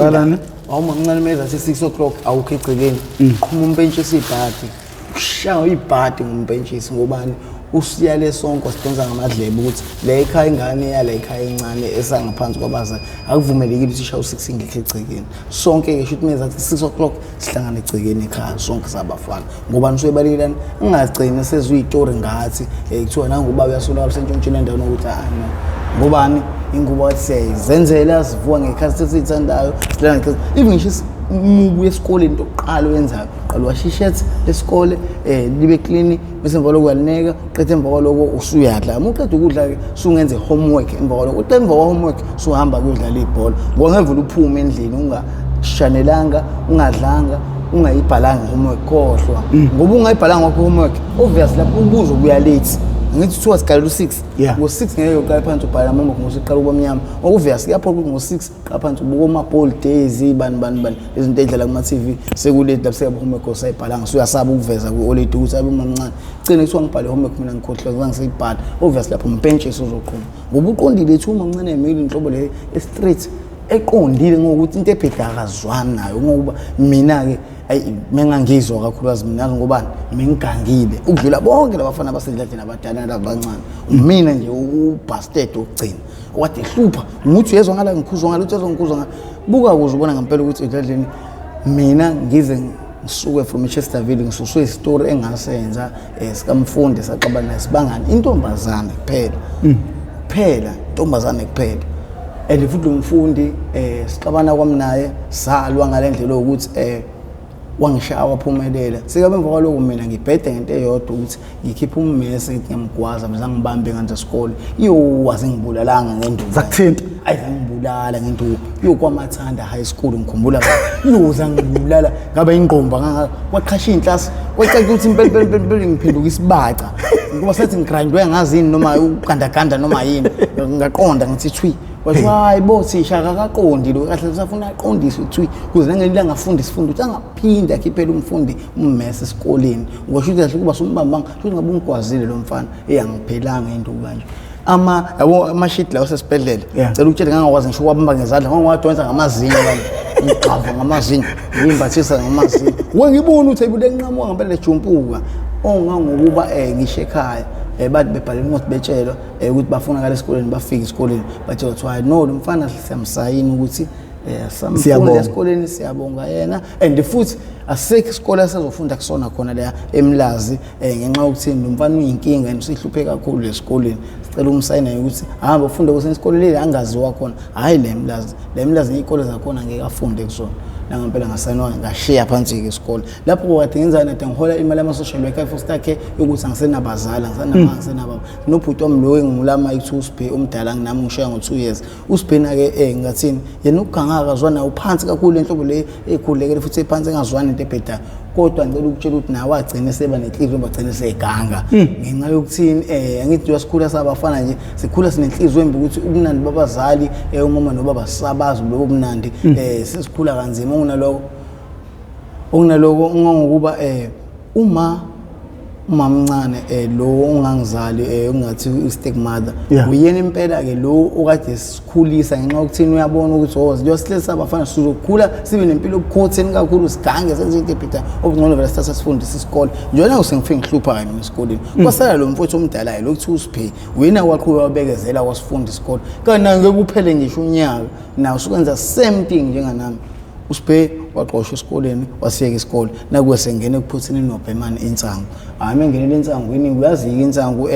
Kwenzakalani? Awumamncane meza athi 6 o'clock awukho egcekeni. Qhuma umpentshisi ibhadi. Ushaya ibhadi ngompentshisi ngobani? Usiyale sonke sidonsa ngamadlebe ukuthi le ekhaya ingane yale ekhaya encane esangaphansi kwabazali akuvumelekile ukuthi ishaye u-6 ingekho egcekeni. Sonke ke shuthi meza athi 6 o'clock sihlangane egcekeni ekhaya sonke sabafana. Ngobani usuyebalekilani? Ungagcini sezwe itori ngathi kuthiwa nangu ubaba uyasolakala sentshontshile endaweni ukuthi ah no. Ngobani? Ingubo wathi siyayizenzela, sivuka ngekhathi esiyithandayo, silala ngekhathi. Even ngisho uma ubuya esikoleni, into yokuqala oyenzayo, qala washa i-shirt lesikole libe clean, bese emva kwaloko uyalineka, uqeda emva kwaloko usuyadla. Uma uqeda ukudla-ke usungenza i-homework, emva kwaloko uqeda emva kwa-homework usuhamba kuyodlala ibhola, ngoba ngeke vele uphume endlini ungashanelanga, ungadlanga, ungayibhalanga i-homework. Khohlwa, ngoba ungayibhalanga kwakho i-homework, obvious lapho ubuzo buya late. Angithi kuthiwa sigalela u-6? Ngo-6 ngeke uqale phansi ubhale ama-homework, ngosuqala ukuba mnyama. Obvious kuyaphoqa ukuthi ngo-6 qala phansi ubuka oma-ball days, bani bani bani, izinto ey'dlala kuma-TV, sekulate lapho sekabe homework osayibhalanga, usuyasaba ukuveza kwi-oledi ukuthi abe umamncane gcine kuthiwa ngibhale homework, mina ngikhohlwa, ngizange seyibhale. Obvious lapho umpentshisi uzoqhuma ngoba uqondile ethi umamncane emile inhlobo le e-street eqondile ngokuthi into ebheda akazwani nayo. Ngokuba mina-ke ayi mengangizwa kakhulukazi mina, ngobani mengigangile ukudlula bonke labafana basendladleni abadala nalabancane, mina nje ubastard wokugcina okade ehlupha nguthi uyezwa ngala, ngikhuzwa ngala, uthi uyezwa ngikhuzwa ngala. Buka kuze ubona ngempela ukuthi edladleni mina ngize ngisuke from Chesterville ngisuswe isitori engasenza sikamfundi, saxabana naye sibangani intombazane kuphela, kuphela intombazane kuphela. And futhi lo mfundi sixabana kwami naye salwa ngale ndlela yokuthi wangishaya waphumelela. Sikabe emva kwaloko mina ngibhede ngento eyodwa ukuthi ngikhiphe ummese, ngithi ngiyamgwaza, mze ngibambe nganje esikole iyo wazengibulalanga ngenduku. Zakuthinta? Ayi, zangibulala ngenduku iyo kwaMathanda High School, ngikhumbula kahle. Iyo zangibulala ngaba ingqomba kwaqhasha iy'nhlasi, kwacaca ukuthi impela impela impela impela ngiphenduka isibaca, ngoba sathi ngigrindwe ngazini noma ugandaganda noma yini, ngaqonda ngithi thwi. Kwathiwa hayi bo thisha, akakaqondi lo kahle, usafuna aqondiswe thwi kuze nangelinye ilanga afunde isifundo ukuthi angaphinde akhiphele umfundi ummese esikoleni. Ngasho ukuthi kahle kuba sumbambanga futhi ngabe ungigwazile lo mfana, eyangiphelanga into kanje ama yabo amashidi lawo sesibhedlela. Cela ukutshela, ngangakwazi ngisho ukwabamba ngezandla, ngangiwadonsa ngamazinyo kanje, ngigxava ngamazinyo, ngiyimbathisa ngamazinyo. We ngibona ukuthi ayibude enqamuka ngempela lejumpuka ongangokuba ngisho ekhaya bathi bebhalela incwadi betshelwa ukuthi bafunakala esikoleni, bafike esikoleni batshela kuthiwa hayi no, lo mfana siyamsayina ukuthi samfunda Siyabonga. esikoleni, siyabonga yena. And futhi asisekho isikole asazofunda kusona khona la eMlazi ngenxa yokuthi lo mfana uyinkinga and usihluphe kakhulu esikoleni, sicela umsayina ukuthi ahambe ufunde kwesinye isikole leli angaziwa khona, hhayi le Mlazi, le Mlazi iy'kole zakhona ngeke afunde kusona. Nangempela ngasayinwa, ngashiya phansi-ke isikole. Lapho kade ngenzani? Kade ngihola imali yama-social worker i-foster care, yokuthi angisenabazali, angisenama, angisenababa, nobhuti wami lo engimulama ekuthiwa uSibhe omdala nginami, ngishiya ngo-2 years. USibhena-ke ngathini yena ukuganga akazwani naye, uphansi kakhulu lenhlobo le ekhululekele futhi ephansi engazwani into ebhedayo. Kodwa ngicela ukutshela ukuthi nawe agcine seba nenhliziyo, bagcine seganga ngenxa yokuthini? Angithi njengoba sikhula sabafana nje, sikhula sinenhliziyo embi ukuthi ubunandi babazali umama nobaba sisabazi lobo bunandi, sesikhula kanzima. Okunaloko ungangokuba uma umamncane lo ongangizali ungathi u-step mother uyena impela ke lo okade sikhulisa, ngenxa yokuthini? Uyabona ukuthi oh njengoba sihlezi sabafana sizokhula sibe nempilo obukhotheni kakhulu, sigange, senze into ebhida, okungcono vele sithatha sifundise isikole. Njengoba sengifike ngihlupha kanye mina esikoleni, kwasala lo mfowethu omdala lo kuthiwa uSiphe, uyena waqhubeka wabekezela wasifunda isikole. Kanti naye ngeke kuphele ngisho unyaka nawe usukwenza same thing njenganami. USiphe waxoshwa esikoleni, wasiyeka isikole, nakuwe sengena ekuphuthini nobhemane insangu. Hhayi, uma engenele insangwini, uyazi-ke insangu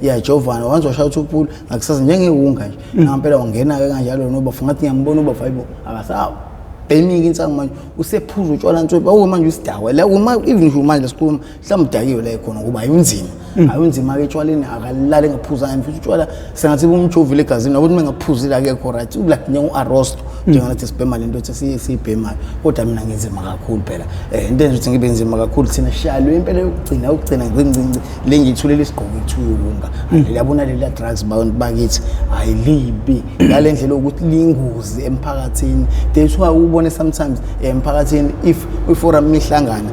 iyajovana, wanze washaya uthupula ngakusasa njengewunga nje. Ngampela wangena-ke kanjalo nobafu, ngathi ngiyambona ubafu, hayibo, akasabhemiki insangu manje, usephuza utshwala nswephu awuke manje usidakwa la uma even ngisho manje sikhuluma mhlawumbe udakiwe la ekhona, ngoba ayunzima, ayunzima-ke etshwaleni, akalali engaphuzanga. Futhi utshwala sengathi bumjovile egazini, nokuthi uma engaphuzile akekho right, like njengo-arosto, njenganathi sibhema le nto ethi siyibhemayo. Kodwa mina nginzima kakhulu phela, into enza ukuthi ngibe nzima kakhulu, thina shalo impela yokugcina yokugcina ngcincinci le ngiyithulela isigqoko ekuthiwa iwunga liyabona lela drugs bantu bakithi ayilibi ngale ndlela yokuthi lingozi emphakathini. That's why ubone sometimes emphakathini if iforum ihlangana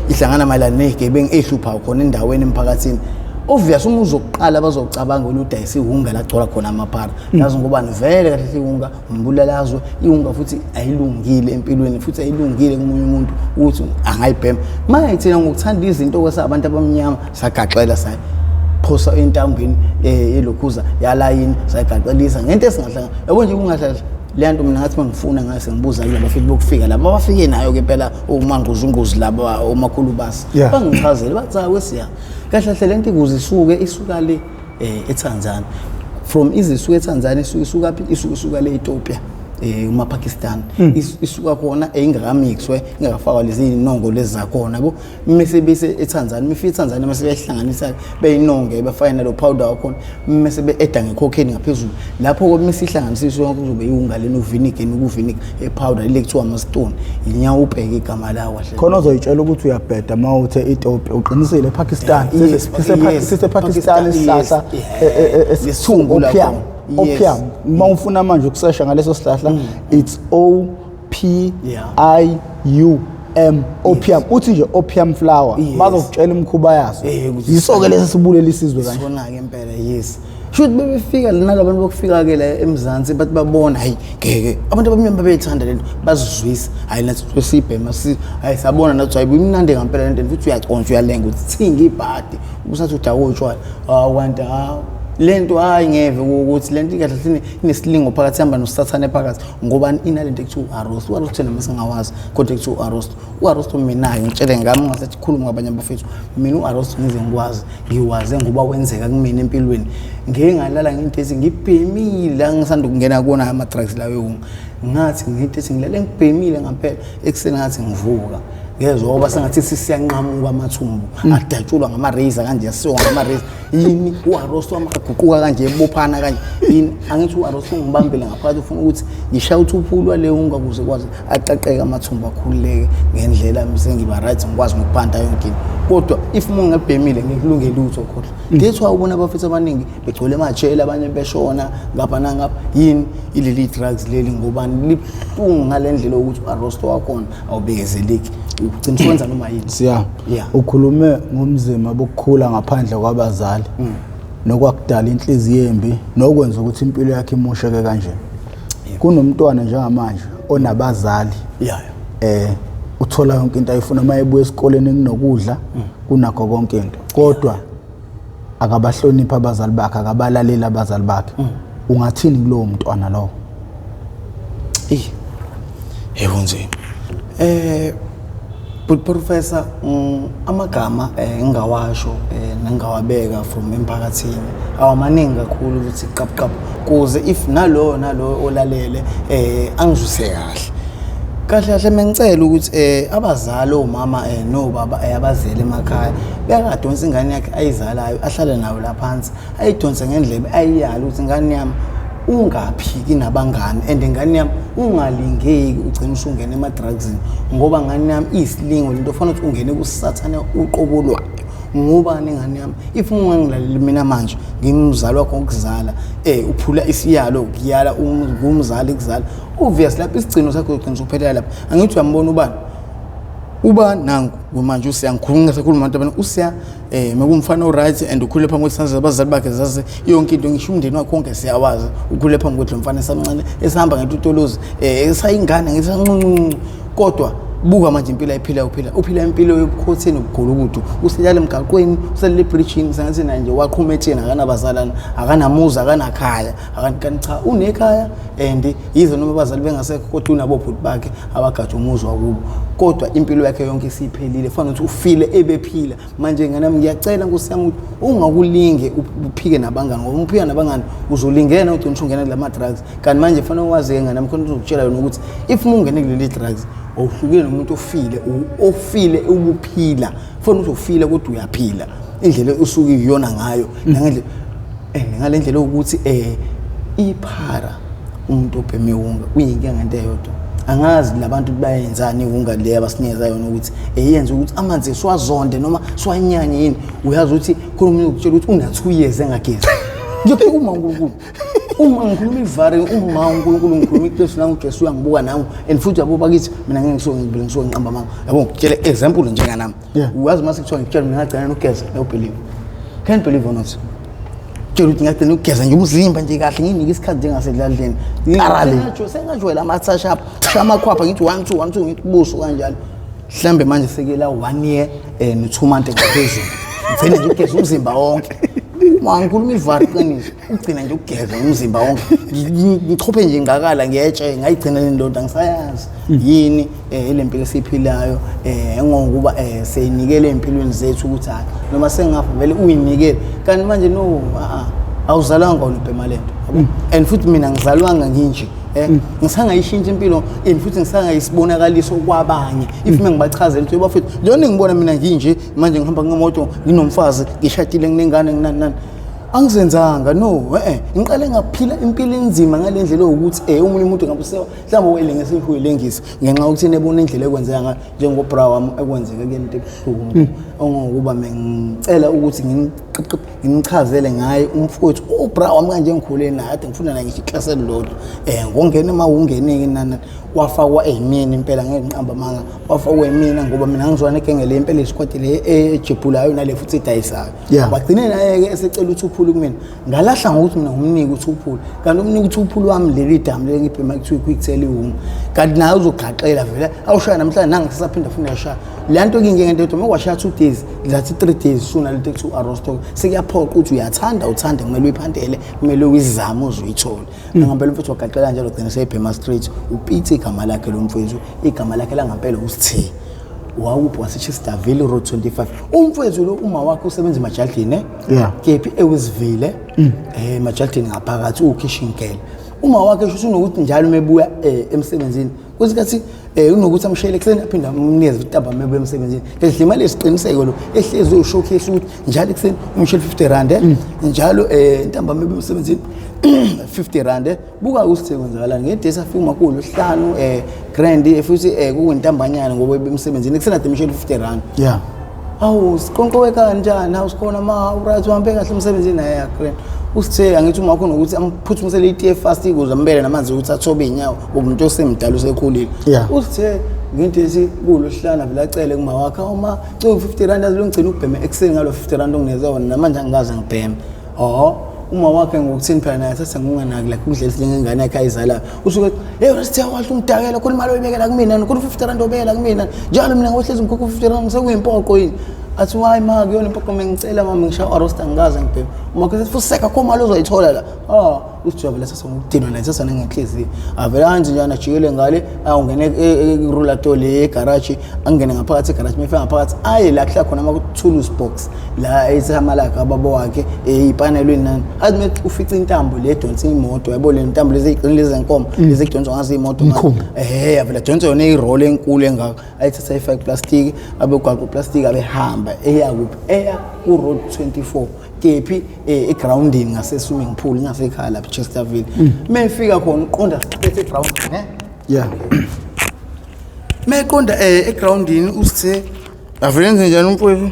ihlangana mayelana ney'gebengu ey'hluphayo khona endaweni emphakathini. Obvious, uma uzoqala bazocabanga wena udayisa iwunga lagcwala khona amaphara. Yazi ngobani vele kahle iwunga umbulalazwe, iwunga futhi ayilungile empilweni, futhi ayilungile komunye umuntu ukuthi angayibhema. Manje thina ngokuthanda izinto kwesabantu abamnyama sagaxela, sayiphosa entambeni yelokhuza yalayini, sayigaxelisa ngento esingahlanga, yabo nje kungahlala le nto. Mina ngathi mangifuna ngase ngibuza kulaba futhi bokufika laba abafike nayo ke phela, omangquzungquzu laba, omakhulu basi, bangichazele bathi hayi wesiya, kahle kahle lento ikuze isuke isuka le eTanzania, from izisuka eTanzania, isuka isuka phi, isuka isuka le Ethiopia, uma Pakistan. Isuka khona ingakamixwe, ingakafakwa lezi inongo lezi zakhona, yabo. Mase bese eTanzania, mifika eTanzania, mase beyihlanganisa, beyinonge, befake nalo powder wakhona, mase be-eda ngecocaine ngaphezulu lapho ke, mase ihlanganisiswe yonke, kuzobe iwunga leno vinegar, nokuvinigar epowder ile kuthiwa ama-stone, inyawubheke igama lawo kahle. Khona ozoyitshela ukuthi uyabheda uma uthe Ethiopia, uqinisile, ePakistan. Yes, yes. Sise-Pakistan isihlahla Nesithungu opium. lakhona. Yes. Opium, uma ufuna manje ukusesha ngaleso sihlahla, it's O P I U M, opium. Uthi nje opium flower, bazokutshela imikhuba yaso. Ukuthi Yiso-ke lesi sibulela isizwe kanje. Sona-ke impela, yes. Shuthi bebefika nalabantu bokufika-ke la eMzansi, bathi babona, hayi ngeke, abantu abamnyama babeyithanda lento, bazizwisa, hayi nathi sibhema, hayi sabona nathi, hayi imnandi ngampela lento, futhi uyaconsa, uyalenga, uthi thinga ibhadi usathi udakwe utshwala, hawu kanti hawu lento, hayi ngeve ukuthi lento ikahle hle inesilingo phakathi, ihamba nosathane phakathi, ngoba inalento ekuthiwa u-arosto. U-arosto thina masingawazi, kodwa ekuthiwa u-arosto, u-arosto mina-ke ngitshele ngami, ungasathi khuluma ngabanye abafethu, mina u-arosto ngize ngikwazi, ngiwaze ngoba wenzeka kumina empilweni. Ngike ngalala ngento ethi ngibhemile la, ngisanda ukungena kuwona ama-drugs lawo ewunga, ngathi ngento ethi ngilale ngibhemile ngampela, ekuseni ngathi ngivuka ngezwa ngoba sengathi sisiyanqamuka amathumbu, adatshulwa ngama-razor kanje, asiwa ngama-razor. Yini? U-arosto aguquka kanje, ebophana kanje. Yini? Angithi u-arosto ungibambile ngaphakathi, ufuna ukuthi ngishaye uthuphulwa leyo ungakuze kwazi aqaqeke amathumbu, akhululeke ngendlela, sengiba right, ngikwazi nokuphanta yonke into. Kodwa if uma ngingabhemile ngikulunge lutho, khohlwa. That's why ubona abafethu abaningi begcwele emajele, abanye beshona ngapha nangapha. Yini? Ileli drugs leli, ngobani libuhlungu ngale ndlela yokuthi u-arosto wakhona awubekezeleki, ugcina usuwenza noma yini. Siya, Yeah. ukhulume ngomzima bokukhula ngaphandle kwabazali, nokwakudala inhliziyo embi, nokwenza ukuthi impilo yakhe imosheke kanje. Kunomntwana njengamanje onabazali, uthola yonke into ayifuna uma ebuya esikoleni, kunokudla, kunakho konke into, kodwa akabahloniphi abazali bakhe, akabalaleli abazali bakhe. Ungathini kulowo mntwana lowo? Eyi, yebo, nzima. But professor, amagama engingawasho nengawabeka from emphakathini awamaningi kakhulu ukuthi qap qap, kuze if nalowo nalowo olalele angizwise kahle. Kahle kahle mengicela ukuthi abazali, omama nobaba abazele emakhaya, bekadonsa ingane yakhe ayizalayo, ahlale nayo la phansi, ayidonse ngendlebe, ayiyale ukuthi ingane yami, ungaphiki nabangani, and ingane yami, ungalingeki ugcine usungena ema-drugsini, ngoba ngane yami iyisilingo lento, fanele ukuthi ungene kusathane uqobo lwayo. Ngobani ingane yami, if ungangilaleli mina manje ngimzali wakho ngokuzala, uphula isiyalo kuyala ngumzali kuzala, obvious lapho isigcino sakho ugcina usuphelela lapho. Angithi uyambona ubani uba nangu manje usiya, ngikhuluma ngasekhuluma abantu abana usiya, mekumfana o-right and ukhule phambi kwesandla zabazali bakhe, zazi yonke into, ngisho umndeni wakhe wonke siyawazi, ukhule phambi kwethu lo mfana esamncane, esahamba ngetutolozi, esayingane ngisancuncuncu, kodwa buka manje impilo ayiphila, uphila impilo yobukhotheni, obugulukudu, uselala emgaqweni, uselele ebridgini, sengathi naye nje waqhuma etsheni, akanabazalana, akanamuzi, akanakhaya, kanti cha, unekhaya, and yize noma abazali bengasekho, kodwa unabo bhuti bakhe abagaja umuzi wakubo, kodwa impilo yakhe yonke isiphelile, fanele ukuthi ufile ebephila manje. Ngane yami, ngiyacela nkosi yami ukuthi ungakulinge uphike nabangani, ngoba uma uphika nabangani uzolingena ugcina usungena kula ma-drugs. Kanti manje fanele wazi-ke ngane yami, khona uzokutshela yona ukuthi if uma ungene kuleli drugs awuhlukile nomuntu ofile, ofile ubuphila, fanele ukuthi ufile kodwa uyaphila, indlela osuke iyona ngayo, nangendlela and ngale ndlela yokuthi iphara umuntu obhema iwunga uyinkinga ngento eyodwa. Angazi labantu bayenzani iwunga le abasinikeza yona ukuthi eyenza ukuthi amanzi siwazonde noma siwanyanye. Yini? Uyazi ukuthi khona umuntu ukutshela ukuthi una 2 years engagezi. Ngiyophika uma uNkulunkulu, uma ngikhuluma ivari, uma uNkulunkulu ngikhuluma iqiniso, nangu uJesu uyangibuka nangu, and futhi yabo bakithi, mina ngeke ngisuke ngibile, ngisuke ngiqamba amanga, yabo. Ngitshele example njenganami. Uyazi mase kuthiwa ngikutshela mina ngagcina nokugeza, ngiyobelieve. Can't believe or not, tshela ukuthi ngagcina ukugeza nje umzimba nje kahle, nginike isikhathi njengasedladleni. Karale. Sengajwayela ama-touch up, shaya amakhwapha, ngithi 1 2 1 2, ngithi buso kanjalo. Mhlambe manje sekela 1 year no 2 months ngaphezulu, ngigcine nje ukugeza umzimba wonke. Ma ngikhuluma ivari qiniso, ugcina nje ukugeza umzimba wonke. Ngichophe nje ngakala ngetshe, ngayigcina le ndoda, ngisayazi yini le mpilo esiyiphilayo, engokuba siyinikele empilweni zethu ukuthi hayi, noma sengafa vele uyinikele. Kanti manje no, a awuzalwanga wena ubhema lento, yabo? And futhi mina ngizalwanga nginje, ngisangayishintsha impilo, and futhi ngisangayisibonakaliso kwabanye. If mina ngibachazela ukuthi bafethu, lona ngibona mina nginje manje, ngihamba ngemoto, nginomfazi, ngishadile, nginengane, nginani nani, angizenzanga no, ngiqale ngaphila impilo enzima ngale ndlela yokuthi omunye umuntu ngabe usewa mhlawumbe welengisa ihuyilengisa ngenxa yokuthi nebona indlela ekwenzeka ngayo, njengobra wami ekwenzeka kuyena into ebuhlungu, ongokuba mengicela ukuthi ngimchazele ngaye umfowethu ubra wami kanje ngikhule naye, ade ngifunda naye ngisho iklasi elilodwa, ngongena uma ungeneki nana, wafakwa eyimini impela, ngeke ngiqamba amanga, wafakwa eyimina ngoba mina ngizwana negenge le impela isikwati le ejebhulayo nale futhi edayisayo. Wagcine naye-ke esecela uthuphulu kumina, ngalahla ngokuthi mina ngumnike uthuphulu, kanti umnike uthuphulu wami leli damu leli ngibhema kuthiwa i-Quicktel iwungu, kanti naye uzogaxela vele awushaya namhlanje nangasasaphinda funa yashaya le nto kingengento yodwa. Uma kwashaya 2 days, ngathi 3 days, sunalento ekuthiwa u-arosto, sekuyaphoqa ukuthi uyathanda uthande, kumele uyiphantele, kumele uyizame uze uyithole. Ngempela umfethu wagaxela njalo, gcina seyibhema straight. Upitsi igama lakhe lo mfethu, igama lakhe langampela usithe wawuphi, waseChesterville Road 25 umfethu lo. Uma wakhe usebenza emajaldini, eh? Kephi? Ewisville, emajaldini ngaphakathi, uwukitchen girl uma wakhe. Sho unokuthi njalo uma ebuya emsebenzini kwesikhathi unokuthi amshayele ekuseni, aphinde amnikeze utaba uma ebuya emsebenzini. Edla imali esiqiniseko lo ehlezi ushowcase ukuthi njalo ekuseni umshayele 50 rand, njalo ntambama ebuya emsebenzini 50 rand. Buka ukuthi kwenzakalani ngedesi, afika umakhulu hlanu grand, futhi kuyintambanyana ngoba emsebenzini ekuseni ade emshayele 50 rand. Awu, siqonqowe kanjani? Awu, sikhona ma, uright, uhambe kahle emsebenzini naye ya grand. Usithe angithi uma khona ukuthi amphuthumisele itiye fast ukuze ambele namanzi ukuthi athobe iy'nyawo ngoba umuntu osemdala usekhulile. Usithe ngento ethi kulohlana vele acele kuma wakhe, awuma cela 50 rand azilungigcina ukubhema ekuseni ngalo 50 rand ongineze wona, namanje angikaze ngibheme. Oh, uma wakhe ngokuthini phela naye athatha ngokunganaki, like ukudlela njengengane yakhe ayizalayo. Usuke, hey wena sithe wahle ungidakela khona imali oyibekela kumina, khona 50 rand obekela kumina njalo, mina ngohlezi ngikhokha 50 rand, sekuyimpoqo yini? Athi why ma, kuyona impoqo, mengicela mama, ngishaya arosta, ngikaze ngibheme. Uma khe futhi seka kho mali ozoyithola la. Ah, usijabule sasa ngokudinwa naye sasa nengenhliziyo, avele anze njani, ajikele ngale, awungene kurulato le egaraji, angene ngaphakathi egaraji. Mefika ngaphakathi aye la kuhlala khona ama-tools box la ethi ababa wakhe, ipanelweni nani, athi methi ufica intambo le edonsa imoto, yabo le ntambo lezi eziqinile zenkomo lezi ekudonswa ngazo iy'moto. Umkhumbi. Ehe, avele adonse yona irolo enkulu engaka, ayithatha ayifake iplastiki, abe gwaqa uplastiki, abehamba eya kuphi? Eya ku-road 24 kephi? Egrawundini ngase-swimming pool ngasekhaya lapha eChesterville. Uma efika khona uqonda straight egrawundini, eh? Meqonda egrawundini usithe avele enze njani umfowethu,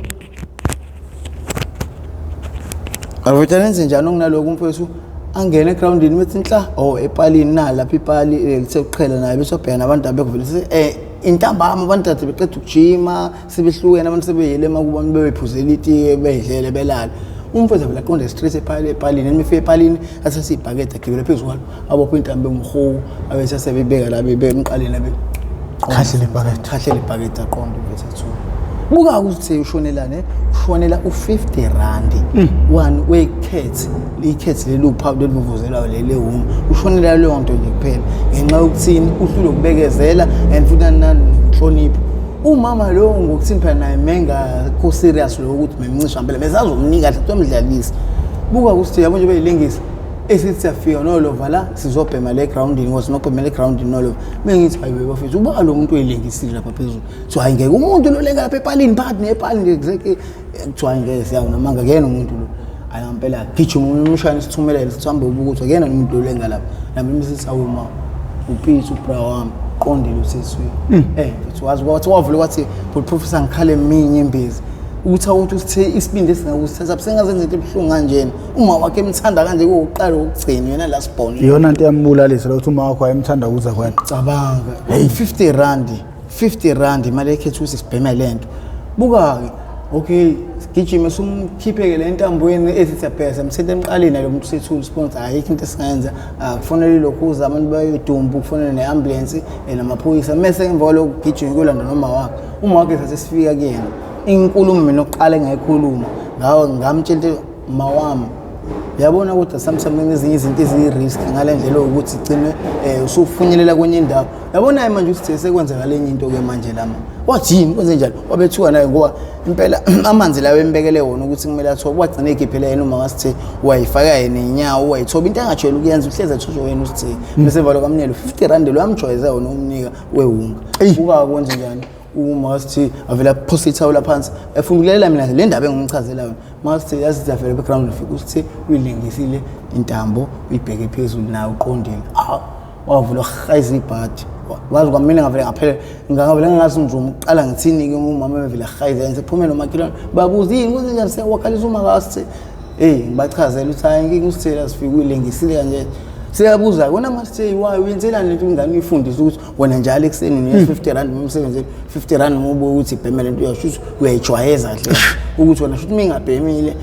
avele enze njani okunalokho umfowethu, angene egrawundini bethi nhla, oh, epalini na lapha ipali lithe kuqhela naye, bese obheka nabantu abekho vele intambama, abantu kade beqeda ukujima, sebehlukene abantu, sebeyele emakubo, abantu bebephuzela itiye, beyidlele, belala. Umfowethu avele aqonde straight epalini. Emifika epalini athathe ibhakede, agibele phezu kwalo, abophe intambo engumhuku, abese sebebeka la bemqaleni abe Khahlela ibhakede. Khahlela ibhakede, aqonde umfethu athule. Buka ukuthi ushonelane, ushonela u-50 rand one wekhethi, ikhethi leli uphawu lelivuvuzelayo leli ewuma, ushonela leyo nto nje kuphela ngenxa yokuthini? Uhlule ukubekezela and futhi nani nani nenhlonipho. Umama lo ngokuthini phela naye mengakho serious lo ukuthi memncisha mpela besazomnika kahle kuthiwa buka ukuthi yabo nje beyilengisa, esithi siyafika nolova la sizobhema le groundini ngoba sinobhema le groundini nolova. Mengithi hayi bafethu, uba lo muntu oyilengisile lapha phezulu, kuthiwa hayi ngeke, umuntu lo lenga lapha epalini phakathi nepali nje exactly, kuthiwa hayi ngeke, siyawo namanga kuyena umuntu lo. Hayi ngempela gijima umshayeli sithumelele, sihambe ubukuthi akuyena umuntu lo lenga lapha nami, misithi awu ma, upitsi ubra wami qondile useswini, mfethu wazi wathi wavula kwathi but professor ngikhale eminye imbizi ukuthi awuthi usithe isibindi esingakusithatha sengazenza into ebuhlungu kanjena, uma wakhe emthanda kanje kuwuqala ukugcina yena last born. Iyona nto yambulalisa ukuthi uma wakho wayemthanda kuza kwena. Cabanga, 50 rand, 50 rand imali ekhetha ukuthi sibheme lento. Buka-ke, okay. Sigijime sumkhipheke le ntambweni ethi siyabheka, samthinta emqaleni nalo muntu, sethule sponsor, ayikho into esingayenza. Kufonele ilokhuza, abantu bayodumbu, kufonele ne-ambulance, namaphoyisa. Mese emva kwalokho kugijime kuyolanda noma wakhe. Uma wakhe sathi sifika kuyena, inkulumo mina okuqala engayikhuluma ngawo, ngamtshela ukuthi, mawami, yabona kodwa sometimes ezinye izinto eziyi-risk ngale ndlela yokuthi gcine usufinyelela kwenye indawo. Yabona manje ukuthi sekwenzeka lenye into-ke manje lama. Wathi yini, kwenze njani? Wabethuka naye ngoba impela amanzi lawo embekele wona ukuthi kumele athobe, wagcina ekhiphele yena uma wasithe wayifaka yena inyawo, wayithoba, into angajwayele ukuyenza, uhlezi ethotshwe yena usithe. Bese valo kamnelo R50 lo amjwayeze wona umnika wewunga. Buka kwenze njani uma wasithi avela aphosa ithawula phansi, efuna ukulalela mina le ndaba engimchazela yona. Masithi yazi siyavela background, ufika usithi uyilengisile intambo, uyibheke phezulu nayo uqondile. Ah, wavula wahayiza ibhadi, wazi kwamina ngavele ngaphela, ngavele ngazi ngizomuqala ngithini-ke. Umama evele ahayiza, yenze kuphume nomakhelwane, babuza yini, kuze njani, sewakhalisa uma kasithi. Eyi, ngibachazela ukuthi hayi, inkinga usithela sifike uyilengisile kanje. Siyabuza kona masithi, wayo uyenzelani lento ingane, uyifundise ukuthi wena njalo ekuseni unika R50 uma umsebenzini, R50 uma ubuye, ukuthi ibheme lento, uyasho ukuthi uyayijwayeza kahle ukuthi wena shuthi uma ingabhemile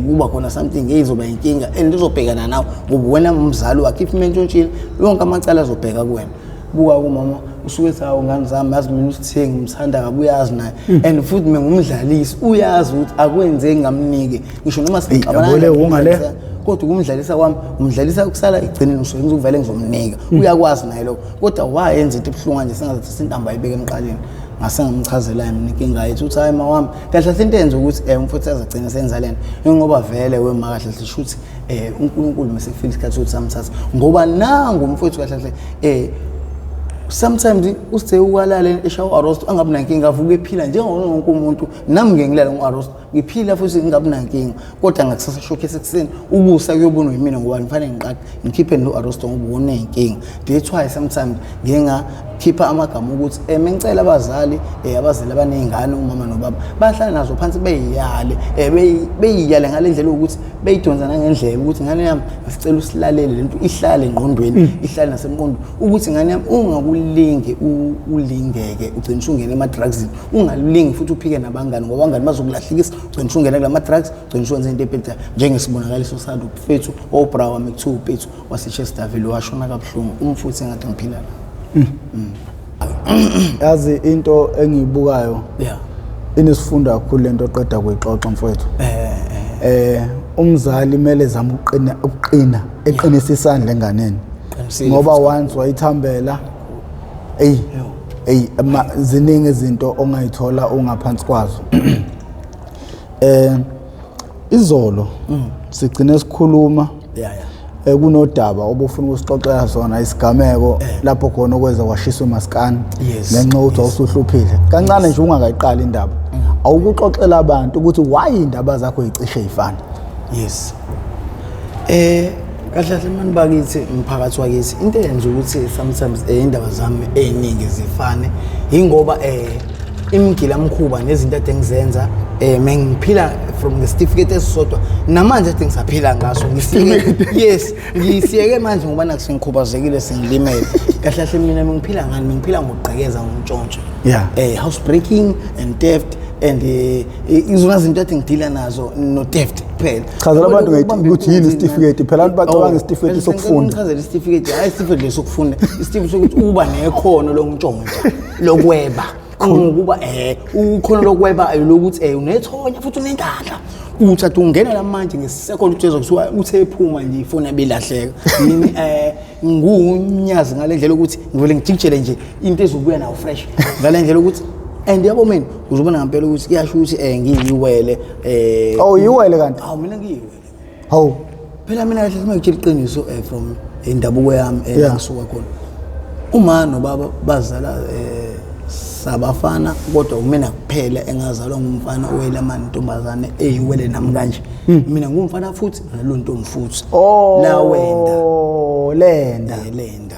kuba khona something eyizoba inkinga and izobhekana nawe ngoba wena umzali wakhe, if mentshontshile yonke amacala azobheka kuwena. Buka kumama usuke ethi, hawu ngane zami, yazi mina usithe ngimthanda kabi, uyazi naye and futhi mina ngumdlalisi, uyazi ukuthi akwenzeki ngamnike ngisho noma sixabana. Yabo le wunga le. Kodwa ukumdlalisa kwami, umdlalisa kusala ekugcineni usuke ngizovele ngizomnika, uyakwazi naye lokho. Kodwa wayenza into ebuhlungu kanje, sengazathi intambo ayibeke emqaleni. Ngase ngamchazela mina inkinga yethu ukuthi hayi mawami, kahle kahle into enza ukuthi umfowethu azagcina senza lento ingoba vele wema kahle kahle shuthi uNkulunkulu mase kufika isikhathi sokuthi samthatha, ngoba nangu umfowethu kahle kahle sometimes usithe ukwalala eshawa arrest, angabi nankinga, avuke ephila njengoba wonke umuntu. Nami ngeke ngilale ngo-arrest, ngiphila futhi ngingabi nankinga, kodwa ngakusasa shokhe esekuseni ukusa kuyobonwa yimina ngoba ngifanele ngiqaqe ngikhiphe lo arrest ngoba uney'nkinga. That's why sometimes ngike ngakhipha amagama ukuthi mengicela abazali, abazali abaney'ngane, umama nobaba, bahlale nazo phansi beyiyale, beyiyale ngale ndlela yokuthi beyidonsa nangendlela ukuthi ngane yami, ngisicela usilalele lento, ihlale engqondweni, ihlale nasemqondweni ukuthi ngane yami, ungakulingi ulingeke ugcine usungena ema-drugsini, ungalingi futhi uphike nabangani ngoba abangani bazokulahlekisa, ugcine usungena kulama-drugs, ugcine usuwenza into ebhedayo, njengesibonakaliso salo mfethu obra wami kuthiwa upethu waseChesterville washona kabuhlungu umfuthi engathi ngiphila la. Yazi into engiyibukayo inesifundo kakhulu lento oqeda kuyixoxa mfowethu. Umzali kumele zama ukuqina eqinisa isandla enganeni. Qinisile. Ngoba once wayithambela, ey ey, ziningi izinto ongayithola ungaphansi kwazo. Izolo sigcine sikhuluma yeah yeah kunodaba obufuna ukusixoxela sona, isigameko lapho khona okwenza kwashiswa umaskani ngenxa yokuthi wawusuhluphile kancane nje. Ungakayiqali indaba, awukuxoxela abantu ukuthi why indaba zakho yicishe yifana. Yes, kahle kahle mani bakithi, mphakathi wakithi, into eyenza ukuthi sometimes indaba zami ey'ningi zifane yingoba imigilamkhuba nezinto ade ngizenza, mengiphila from the certificate esisodwa namanje ade ngisaphila ngaso. Ngisiyeke, yes, ngisiyeke manje ngoba naku sengikhubazekile, sengilimele. Kahle kahle mina mengiphila ngani? Mengiphila ngokugqekeza, ngomtshontsho, house breaking and theft and izona zinto ethi ngidila nazo, no theft kuphela. Chazela abantu Ukubamba ukuthi yini inkunzi. isitifiketi. Phela abantu bacabanga Oh, isitifiketi phela sokufunda. ngichazele isitifiketi, hayi isitifiketi lesokufunda, isitifiketi sokuthi uba nekhono lokuntshontsha, lokweba, ngokuba ukhono lokweba lokuthi unethonya futhi unenhlanhla, uthatha ungena la manje ngesekhona uthi kuthiwa uthe ephuma nje ifoni abilahleka. Yini ngunyazi ngale ndlela ukuthi ngivele ngijikijele nje into ezobuya nawo fresh ngale ndlela ukuthi and yabo mina uzobona ngempela ukuthi kuyasho ukuthi ngiyiwele. Oh, yiwele kanti? Awu, mina ngiyiwele. Hawu. Phela mina kahle uma ngitshela iqiniso, from indabuko yami, ngisuka khona, uma nobaba bazala sabafana, kodwa umina kuphela engazalwa ngumfana owelamani intombazane eyiwele nami kanje. Mina ngumfana futhi nalo ntombi futhi. Oh. La wenda. Lenda. Lenda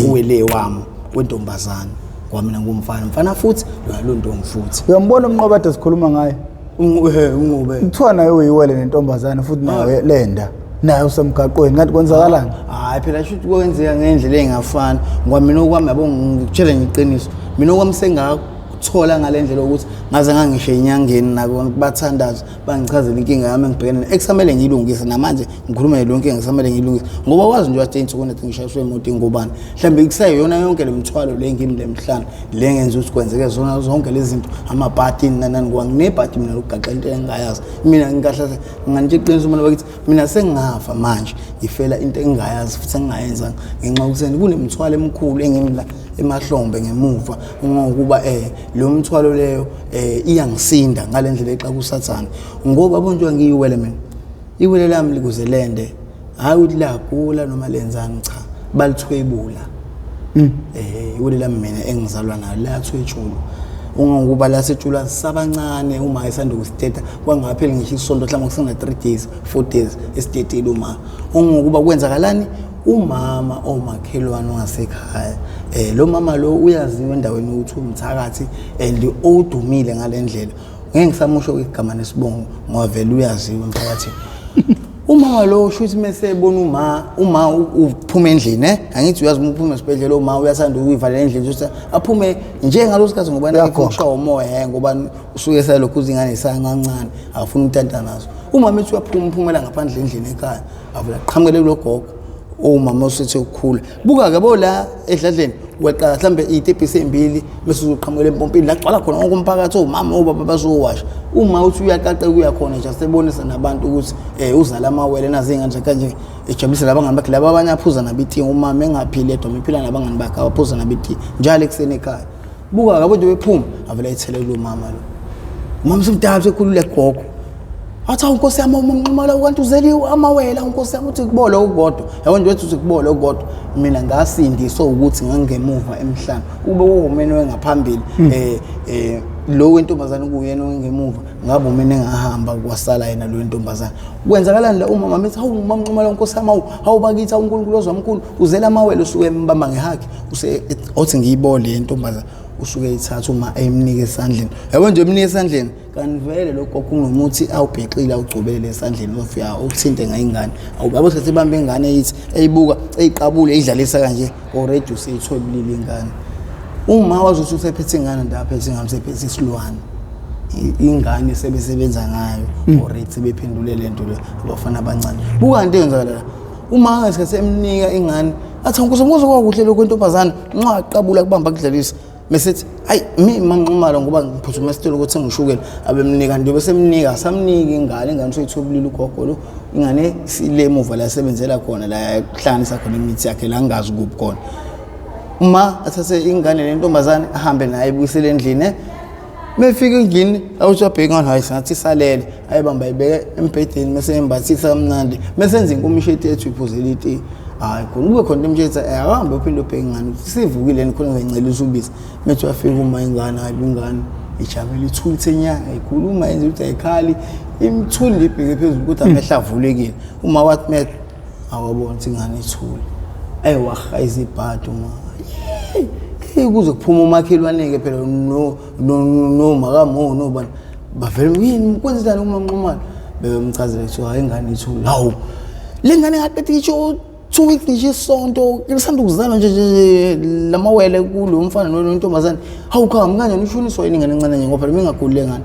uwele wami wentombazane, kwamina ngumfana, mfana futhi nalo ntombi futhi. Uyambona umnqoba ade sikhuluma ngaye? Unqobe. Kuthiwa naye uyiwele nentombazane futhi naye lenda. Naye usemgaqweni, ngathi kwenzakalani? Hayi phela, shuthi kwenzeka ngendlela engafani, ngoba mina okwami, yabo, ngikutshela nje iqiniso, mina okwami senga Thola ngale ndlela ukuthi ngaze ngangisho enyangeni nakona kubathandazi bangichazela inkinga yami engibhekene nayo ekusamele ngiyilungise namanje ngikhuluma nje lonke ngisamele ngiyilungise ngoba wazi nje wathi insuku nathi ngishayiswe imoto ingobani mhlawumbe kuseyona yonke le mithwalo le ngimi le mhlana le ngenza ukuthi kwenzeke zona zonke lezi zinto amabhati nanani ngoba nginebhati mina lokugaxa into engingayazi mina ngikahle nganitshe iqiniso mina bakithi mina sengingafa manje ngifela into engingayazi futhi engingayenzanga ngenxa yokuthi kunemithwalo emikhulu engimla emahlombe ngemuva ngokuba eh lo mthwalo leyo eh iyangisinda ngalendlela exa kusathane ngoba bonje ngiyiwele mina iwele lami likuze lende hayi ukuthi lagula noma lenzani cha balithwebula eh iwele lami mina engizalwa nalo lathwetshulwa ungokuba lasetshulwa sabancane uma esanda kusiteta kwangapheli ngisho isonto mhlawumbe kusena 3 days 4 days esitetile uma ungokuba kwenzakalani umama omakhelwane wangasekhaya eh lo mama lo uyaziwa endaweni ukuthi umthakathi and odumile ngalendlela ngeke ngisamusho igama nesibongo ngoba vele uyaziwa emphakathini umama lo usho ukuthi mese ebona uma uma uphuma endlini eh angithi uyazi uma uphuma esibhedlela uma uyathanda ukuyivalela endlini ukuthi aphume njengalosikhathi sikhathi ngoba nakho umoya eh ngoba usuke selokhu izingane zisancancane akafuni ukutanta nazo umama ethi uyaphuma uphumela ngaphandle endlini ekhaya avula qhamukele kulo gogo umama osethe ukukhula buka-ke bo la edladleni weqa mhlawumbe iy'tebhisi ey'mbili bese uzoqhamukela empompini la gcwala khona wonke umphakathi omama obaba bazowasha uma uthi uyaqaqeka uya khona nje asebonisa nabantu ukuthi um uzala amawele nazi iy'ngane zakhe kanje ejabulise labangani bakhe laba abanye aphuza nabo itiye umama engaphili yedwa ephila nabangani bakhe abaphuza nabo itiye njalo ekuseni ekhaya buka yabo nje bephuma avele ayithele kulo mama lo umama semdala sekhulule gogo athi awu nkosi yami umnqumala ukanti uzeliwe amawela nkosi yami uthi kubole okukodwa yabo nje uthi kubole okukodwa mina ngasindiswa ukuthi ngangemuva emhlana ube uwumene wengaphambili hmm. eh eh lo wentombazane kuyena ongemuva ngabe umene engahamba kwasala yena lo wentombazane kwenzakalani la umama methi hawu mamnqumala nkosi yami hawu hawu bakithi hawu uNkulunkulu ozwamkhulu uzela amawele usuke embamba ngehakhe use othi ngiyibole yentombazane usuke eyithatha uma emnika esandleni yabo nje emnika esandleni kanti vele lo gogo unomuthi awubhexile awugcobele esandleni ofika uthinte ngayingane awubabo sethi ibambe ingane eyithi eyibuka eyiqabule eyidlalisa kanje already useyithwebulile ingane uma wazi ukuthi usephethe ingane ndaphethe ingane usephethe isilwane ingane sebesebenza ngayo already sebephendule lento le abafana abancane buka into eyenzakala la uma ngesikhathi emnika ingane athi nkosi kuze kwakuhle lokho intombazane nxa qabula kubamba kudlalisa mesethi ayi mi manqumalo ngoba ngiphuthuma esitolo ukuthi ngishukela abemnika nje bese emnika samnika ingane ingane useyithobulile ugogo lo ingane sile emuva la esebenzela khona la kuhlanganisa khona imithi yakhe la ngingazi kuphi khona uma athathe ingane lentombazane ahambe naye ebuyisele endlini Mefika endlini awuthi wabheka ngani hayi singathi isalele ayibamba ayibeke embhedeni mese embathisa kamnandi mese enza inkomishi eti ethu iphuzela iti hayi khona kube khona imtshetha eh, akahambe uphinde ubheke ngani sivukile yini khona ngincelisa ubisi methi wafika uma ingane hayi ingane ijabule ithulithe nyanga ikhuluma yenza ukuthi ayikhali imthuli ibheke phezulu kodwa amehlo avulekile uma wathi mehlo awabona ukuthi ingane ithule ayi wahayiza ibhadi uma hey kuze kuphuma umakhelwane-ke phela no no makamo nobani bavele yini kwenzenjani umanqumalo bebemchazela kuthiwa hayi ingane ithule hawu le ngane ngaqeda ngisho 2 weeks ngisho isonto lisanda ukuzalwa nje lamawele kulo mfana nontombazane hawu khami kanjani ushoniswa yini ingane encane nje ngoba phela mingaguli le ngane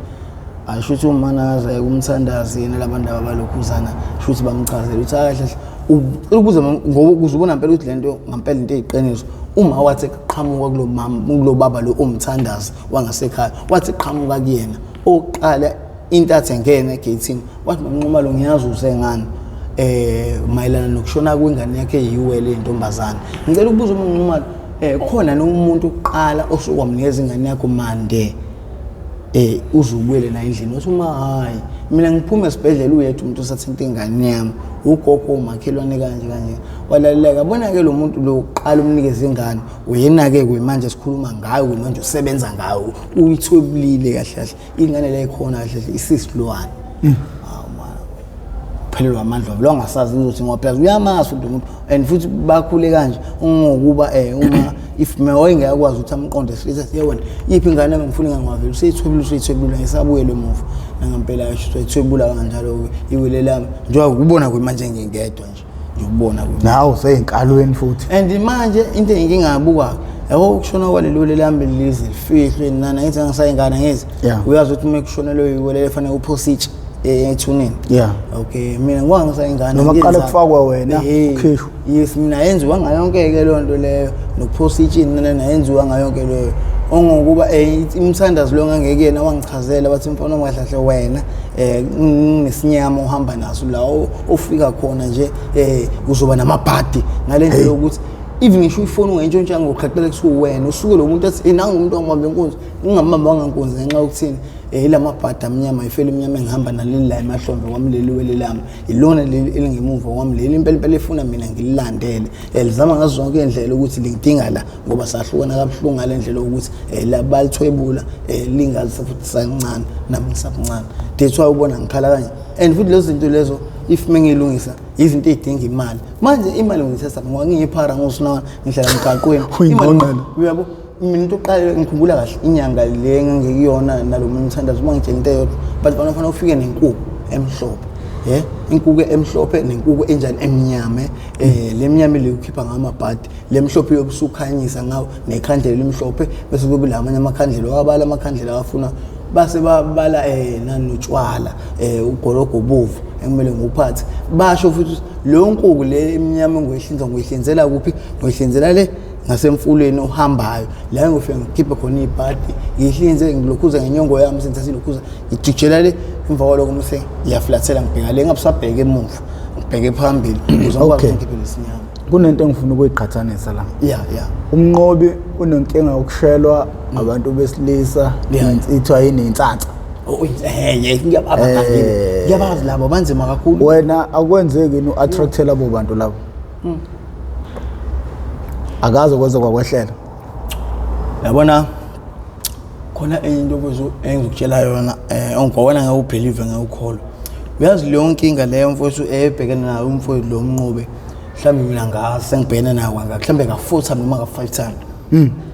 asho ukuthi umana akaze kumthandazi yena labantu laba balokhuzana sho ukuthi bamchazela ukuthi kahle kahle ukuze ngoba ukuze ubona ngempela ukuthi lento ngempela into eyiqiniso uma wathi qhamuka kulo mama kulo baba lo umthandazi wangasekhaya wathi qhamuka kuyena oqala into athi engena egate wathi mamnqumalo ngiyazi usengane eh mayelana nokushona kwengane yakhe eyiwele intombazane ngicela ukubuza umnqumalo eh khona nomuntu uqala osukwamnikeza ingane yakho mande eh uzubuyele la endlini wathi uma hayi mina ngiphuma esibhedlela uyedwa umuntu osathinta ingane yami ugogo umakhelwane kanje kanje walaleleka bona ke lo muntu lo uqala umnikeza ingane uyena ke kuyimanje sikhuluma ngayo kuyimanje usebenza ngayo uyithwebulile kahle kahle ingane le ikhona kahle kahle isisilwane mm. uphelelwa amandla lo angasazi ukuthi ngoba phela uyamazi futhi umuntu and futhi bakhule kanje ungokuba eh uma if me wayengekwazi ukuthi amqonde straight athi yewena iphi ingane yami ngifuna ingane ngavela useyithwebula useyithwebula ngisabuyele emuva nangempela kasho useyithwebula kanjalo iwele lami njengoba kubona kwimanje ngingedwa nje ngikubona nawe useyinkalweni futhi and manje into engingabuka Yabo, ukushona kwaleli wele lami lize lifihlwe nana, ngithi angisayingane, ngithi uyazi ukuthi uma kushonelwe iwele fanele uphose itshe ethuneni. Okay, mina ngoba ngisayingane, noma kuqale kufakwe wena ukhishwe. Yes, mina yenziwa ngayonke-ke leyo nto leyo, nokuphosa itshini nana yenziwa ngayonke leyo, ongokuba imthandazo lo ngangekuyena wangichazela, bathi mfana wami, kahle kahle wena nesinyama uhamba naso la ofika khona nje, uzoba namabhadi ngale ndlela yokuthi even ngisho ifoni ungayintshontsha ngokuqhaqela, kusuke wena usuke lo muntu athi nangu umuntu wangibamba inkunzi, ngingambamba ngankunzi ngenxa yokuthini, ilamabhadi amnyama, ifele emnyama engihamba naleli la emahlombe kwami, leli wele lami ilona leli elingemuva kwami, leli impela impela efuna mina ngililandele, lizama ngazo zonke iy'ndlela ukuthi lingidinga la, ngoba sahlukana kabuhlungu ngale ndlela yokuthi la balithwebula, lingazi futhi sancane nami ngisamncane. That's why ubona ngikhala kanje. And futhi lezo zinto lezo, if mengiyilungisa, izinto ey'dinga imali. Manje imali ngiyithatha ngoba ngiyiphara ngosunawana, ngihlala emgaqweni. Uyingqongqela. Uyabo, mina into oqala ngikhumbula kahle, inyanga le engangikuyona nalo munye umthandazo, uma ngitshela into eyodwa, but fana fanele ufike nenkuku emhlophe, inkuku emhlophe nenkuku enjani, emnyama. Le mnyama le ukhipha ngamabhadi, le mhlophe yobusukhanyisa ngawo nekhandlela elimhlophe, bese kube la amanye amakhandlela wabala, amakhandlela awafuna, base babala nanotshwala, ugologo obovu ekumele ngiwuphathe. Basho futhi ukuthi leyo nkuku le emnyama ngoyihlinza, ngoyihlinzela kuphi? Ngoyihlinzela le ngasemfuleni ohambayo la, ngifike ngikhiphe khona ibhadi, ngihlinze, ngilokhuza ngenyongo yami, sengithatha ilokhuza, ngijujela le. Emva kwalokho mse ngiyaflathela, ngibheka le, ngabusabheka emuva, ngibheke phambili ukuze ngikwazi ukuthi ngikhiphe lesinyama. Kunento engifuna ukuyiqhathanisa la. Ya. Umnqobi unenkinga yokushelwa abantu besilisa. Ithiwa yini, intsatsa. Oh, ngiyababagangile, ngiyabazi labo, banzima kakhulu. Wena akwenzeki yini u-attracte labo bantu labo? Akaze kwenze kwakwehlela? Yabona, khona enye into mfowethu engizokutshela yona, ongwawena ngeke ubelieve, ngeke ukholwe. Uyazi leyo nkinga leyo mfowethu ebhekene nayo umfowethu lo mnqobe, mhlawumbe mina ngazi sengibhekene nayo kangaka, mhlawumbe ka-four time noma ka-five time,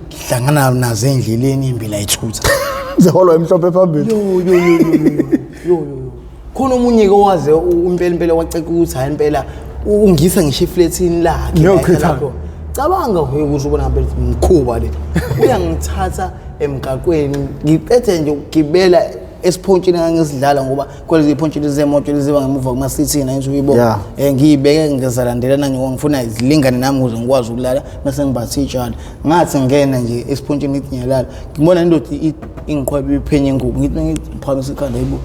ngihlangana nazo endleleni, imbila ithutha. Ziholwa emhlophe phambili. Yo yo yo yo yo yo yo yo, khona omunye-ke owaze impela impela waceka ukuthi hhayi impela ungisa ngisho eflethini lakhe la Niyochithana. ehlala khona. Cabanga ukuthi ubona ngempela ukuthi mkhuba le, uyangithatha emgaqweni, ngiqede nje ukugibela esiphontshini engangisidlala, ngoba kwalezi iy'phontshini zemoto leziba ngemuva kuma-city nayithi uyibona. Ngiyibeke ngizalandelana nje ngoba ngifuna zilingane nami ukuze ngikwazi ukulala, mase ngibathe iy'tshalo. Ngathi ngingena nje esiphontshini, ngithi ngiyalala, ngibona indoda ingiqhweba iphenye ingubo, ngithi ngiphakamisa ikhanda, yibo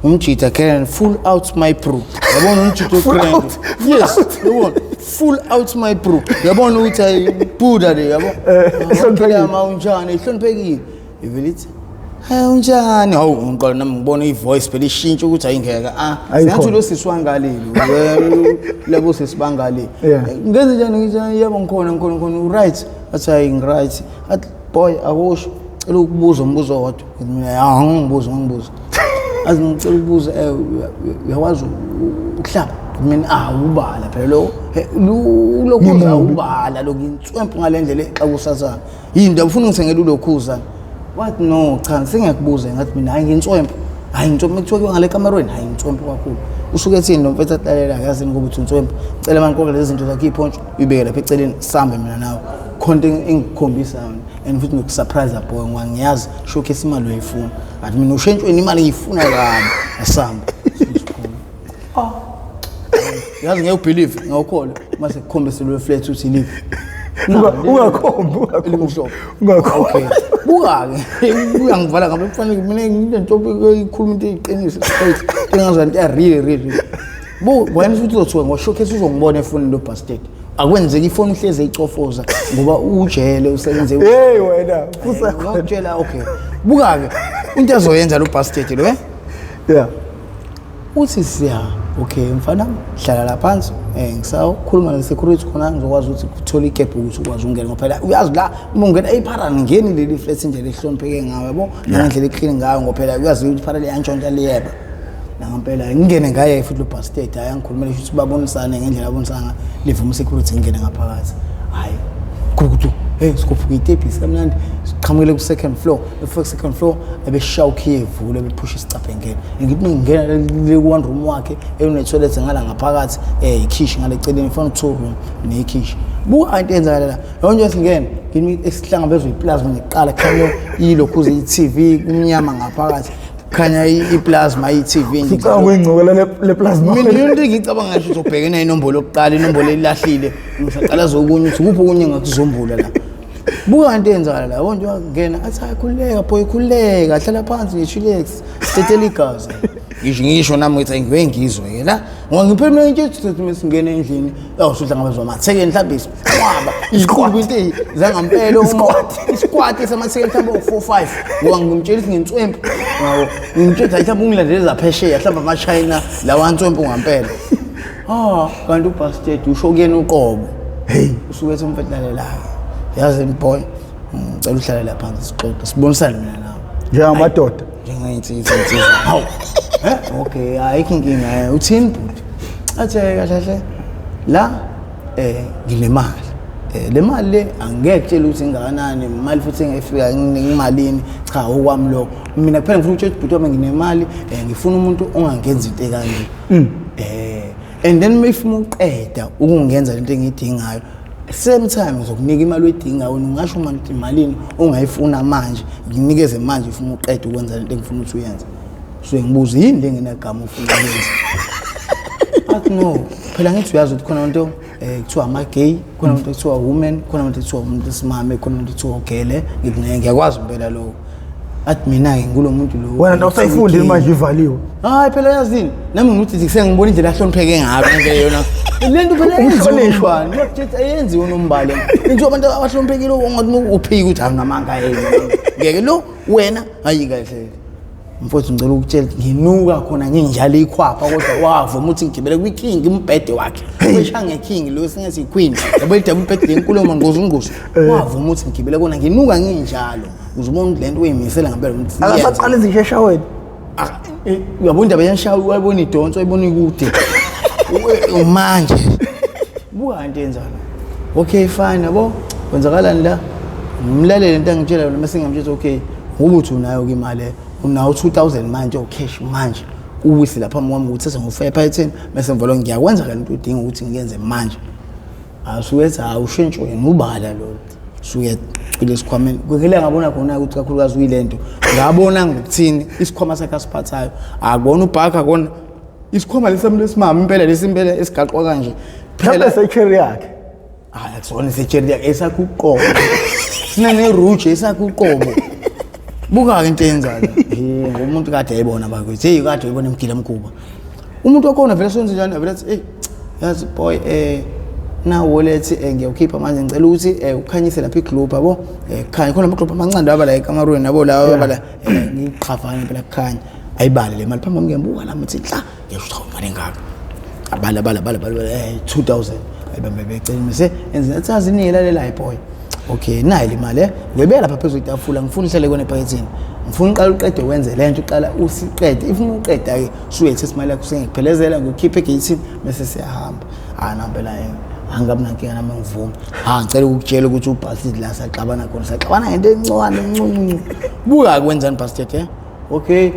umjita grand, full out my bro, yabona umjita Full grand. out, Yes, yabona, full out my bro, yabona ukuthi ayi buda le, yabo. Ihloniphekile. Ma unjani, ihloniphekile, ivele ithi, "Hey, unjani?" Hawu, ngiqala nami ngibona i-voice phela ishintsha ukuthi ayingeke, ah, Ayikhona. sengathi lo sisi wangaleli, lebo sisi bangale. Ngenze njani? Ngithi, "Yebo, ngikhona, ngikhona, ngikhona, u-right?" Athi, "Hayi, ngi-right." Athi, "Boy, akusho, cela ukubuza umbuzo owodwa." Ngithi mina, "Ya, ngibuza, ngibuza." Athi, "Ngicela ukubuza, uyakwazi ukuhlaba?" Ngithi mina, "Ah, ubala phela lo, ulokhuza." Ngimubi. Ubala lo, nginswempu ngale ndlela xa kusathana yini, ufuna ungithengela ulokhuza? Wathi, "No, cha, sengiyakubuza." Ngathi mina, "Hayi, nginswempu, hayi, nginswempu, kuthiwa kuyiwa ngale kamerweni, hayi, nginswempu kakhulu." Usuke ethini lo mfethu? Atlalela, yazini ngoba uthi unswempu, cela manje konke lezi zinto zakho, iy'phontsho uyibeke lapha eceleni, sambe mina nawe, khona into engikukhombisa yona, and futhi nokusurprise boy, ngoba ngiyazi showcase imali uyayifuna. Athi mina, "Ushentshweni, imali ngiyifuna kabi." Asambe. Yazi, ngeke ubelieve, ngawukholwa mase kukhombisa lo flat uthi liphi. Ungakhombi, ungakhombi. Elimhlophe. Ungakhombi. Okay, buka-ke, uyangivala ngabe kufanele mina nginento ikhuluma into eyiqiniso straight, engazayo into real real. Bu wena futhi uzothuka ngoshowcase, uzongibona efonini lo bastard, akwenzeki ifoni uhlezi eyicofoza ngoba ujele usebenze. Hey wena, fusa. Ngakutshela, okay, buka-ke into azoyenza lo bastard lo, eh. Uthi siya, "Okay mfana, hlala la phansi, ngisakhuluma ne-security khona ngizokwazi ukuthi uthole igap ukuthi ukwazi ukungena, ngoba phela uyazi la uma ungena iphara ngeni leli flat indlela ehlonipheke ngayo, yabo, nangendlela eclean ngayo, ngoba phela uyazi ukuthi iphara liyantshontsha, liyeba." Nangampela ngingene ngaye futhi lo bastard, hayi, angikhulumele ukuthi babonisane ngendlela abonisana ngayo, livuma security, ngingene ngaphakathi, hayi, kukutu, hey, sikhuphuka itebhisi kamnandi, siqhamukele ku-second floor, efika ku-second floor, ebeshaya ukhiye, evule, ebephusha isicabha, engena. Ngithi ngingena le ku-one room wakhe, enetoilet ngala ngaphakathi, ikhishi ngale eceleni, ifana two room nekhishi. Buka into eyenzakala la. Yonke nje singene ngimi esihlangabezwa iplasma ngiqala khanya ilokhuze i-TV kumnyama ngaphakathi. Khanya iplasma i-TV nje. Ngicabanga uyingcokela le plasma. Mina into engicabanga nje uzobhekena inombolo yokuqala inombolo elilahlile ngisaqala zokunye ukuthi kuphi okunye engakuzombula la. Buka into eyenzakala la. Yabo nje ngena athi hayi khululeka boy khululeka hlala phansi nje chillax tetela igazi. Ngisho ngisho nami ngithi ngiwe ngizwe ke la. Ngoba ngiphela mina into ethi mesingena endlini yawusuhlangabezwa amathekeni mhlawumbe isiqwaba isiqwaba into zangampela uma isikwati samathekeni mhlawumbe u-4 5 ngoba ngimtshela ukuthi nginswempu yabo ngimtshela ukuthi mhlawumbe ungilandele zaphesheya mhlawumbe amachina lawa answempu ngampela. Ah kanti ubastard usho kuyena uqobo. Hey usuke ethi umfethu lalela-ke yazi boy ngicela uhlale la phansi sixoxe sibonisane mina nawe njengamadoda njengey'nsizwa insizwa hawu eh okay ayikho inkinga uthini bhuti athi kahle kahle la nginemali le mali le angeke kutshela ukuthi ingakanani imali futhi engayifika ngimalini cha okwami lokho mina kuphela ngifuna ukutshela bhuti wami nginemali ngifuna umuntu ongangenza into ekanje and then if uqeda ukungenza lento engiyidingayo same time ngizokunika imali oyidingayo wena ungasho manje ukuthi imalini ongayifuna manje nginikeze manje ufuna uqede ukwenza lento engifuna ukuthi uyenze. So ngibuza yini le ngenagama ufuna ukuyenza? Athi no phela ngithi uyazi ukuthi khona umuntu kuthiwa ama-gay, khona umuntu ekuthiwa woman, khona umuntu ekuthiwa umuntu esimame, khona umuntu ekuthiwa ugele. Ngithi ngiyakwazi impela lokho. Athi mina-ke ngulo muntu lo. Wena nto awusayifundile manje ivaliwe. Hayi phela yazini nami ngithi sengibona indlela ahlonipheke ngayo nje yona. Le nto phela Umhlonishwa. Ayenziwe nombali. Nje abantu abahloniphekile ongathi uphike ukuthi awunamanga yena. Ngeke lo wena hayi kahle. Mfowethu ngicela ukutshela nginuka khona nginjalo ikhwapha kodwa wavuma ukuthi ngigibele kwi-king umbhede wakhe. Wesha nge-king lo singathi i-queen. Yabo idaba umbhede lenkulumo ngqozu ngqozu. Wavuma ukuthi ngigibele kona nginuka nginjalo. Uzubona ukuthi lento uyimisela ngempela ukuthi akasaqala izishesha wena. Uyabona indaba yenshawa uyayibona idonso uyayibona ikude. Manje buka into yenzana. Okay fine yabo kwenzakalani la? Ngimlalele into angitshela yona mase ngiyamtshela okay ngokuthi unayo ke imali unawo 2000 manje ocash manje uwise lapha mwami ukuthi sengufaya phayitheni bese mvolo ngiyakwenza ke lento udinga ukuthi ngiyenze manje. Asuke awushintsho yena ubala lo. Suke cwile esikhwameni. Ngile ngabona khona ukuthi kakhulukazi uyilento. Ngabona ngokuthini isikhwama sakhe asiphathayo. Akubona ubhaka akona isikhwama lesami lesimama impela lesimpela esigaqwa kanje. Phela secherry yakhe. Hayi akusona isecherry yakhe esakhe uqobo. Sina neruje esakhe uqobo. Buka ke into eyenzayo. Eh ngomuntu kade ayibona bakwethu. Hey kade uyibona emgila mkhuba. Umuntu wakhona vele sonze njani vele athi hey yazi boy na wallet ngiyawukhipha manje ngicela ukuthi ukhanyise lapha iglobe yabo khanya khona amaglobe amancane aba la ekamarweni yabo la aba la ngiqhavane phela kukhanya ayibale le mali phambi kwami ngiyabuka la ngithi nhla ngiyasho cha imali engaka abala bala bala bala 2000 ayibambe beceleni bese enze athi azinike lalela boy okay nayi le mali ngibeka lapha phezulu itafula ngifuna ihlale kona ephaketheni ngifuna uqala uqede wenze lento uqala usiqede if uqeda ke suyethe imali yakho sengikuphelezela ngikukhiphe egate bese siyahamba. Ah nampela angabi nankinga nami ngivuma. Ah ngicela ukukutshela ukuthi ubastard la saxabana khona saxabana ngento encane encinci. Buka kwenzani bastard Okay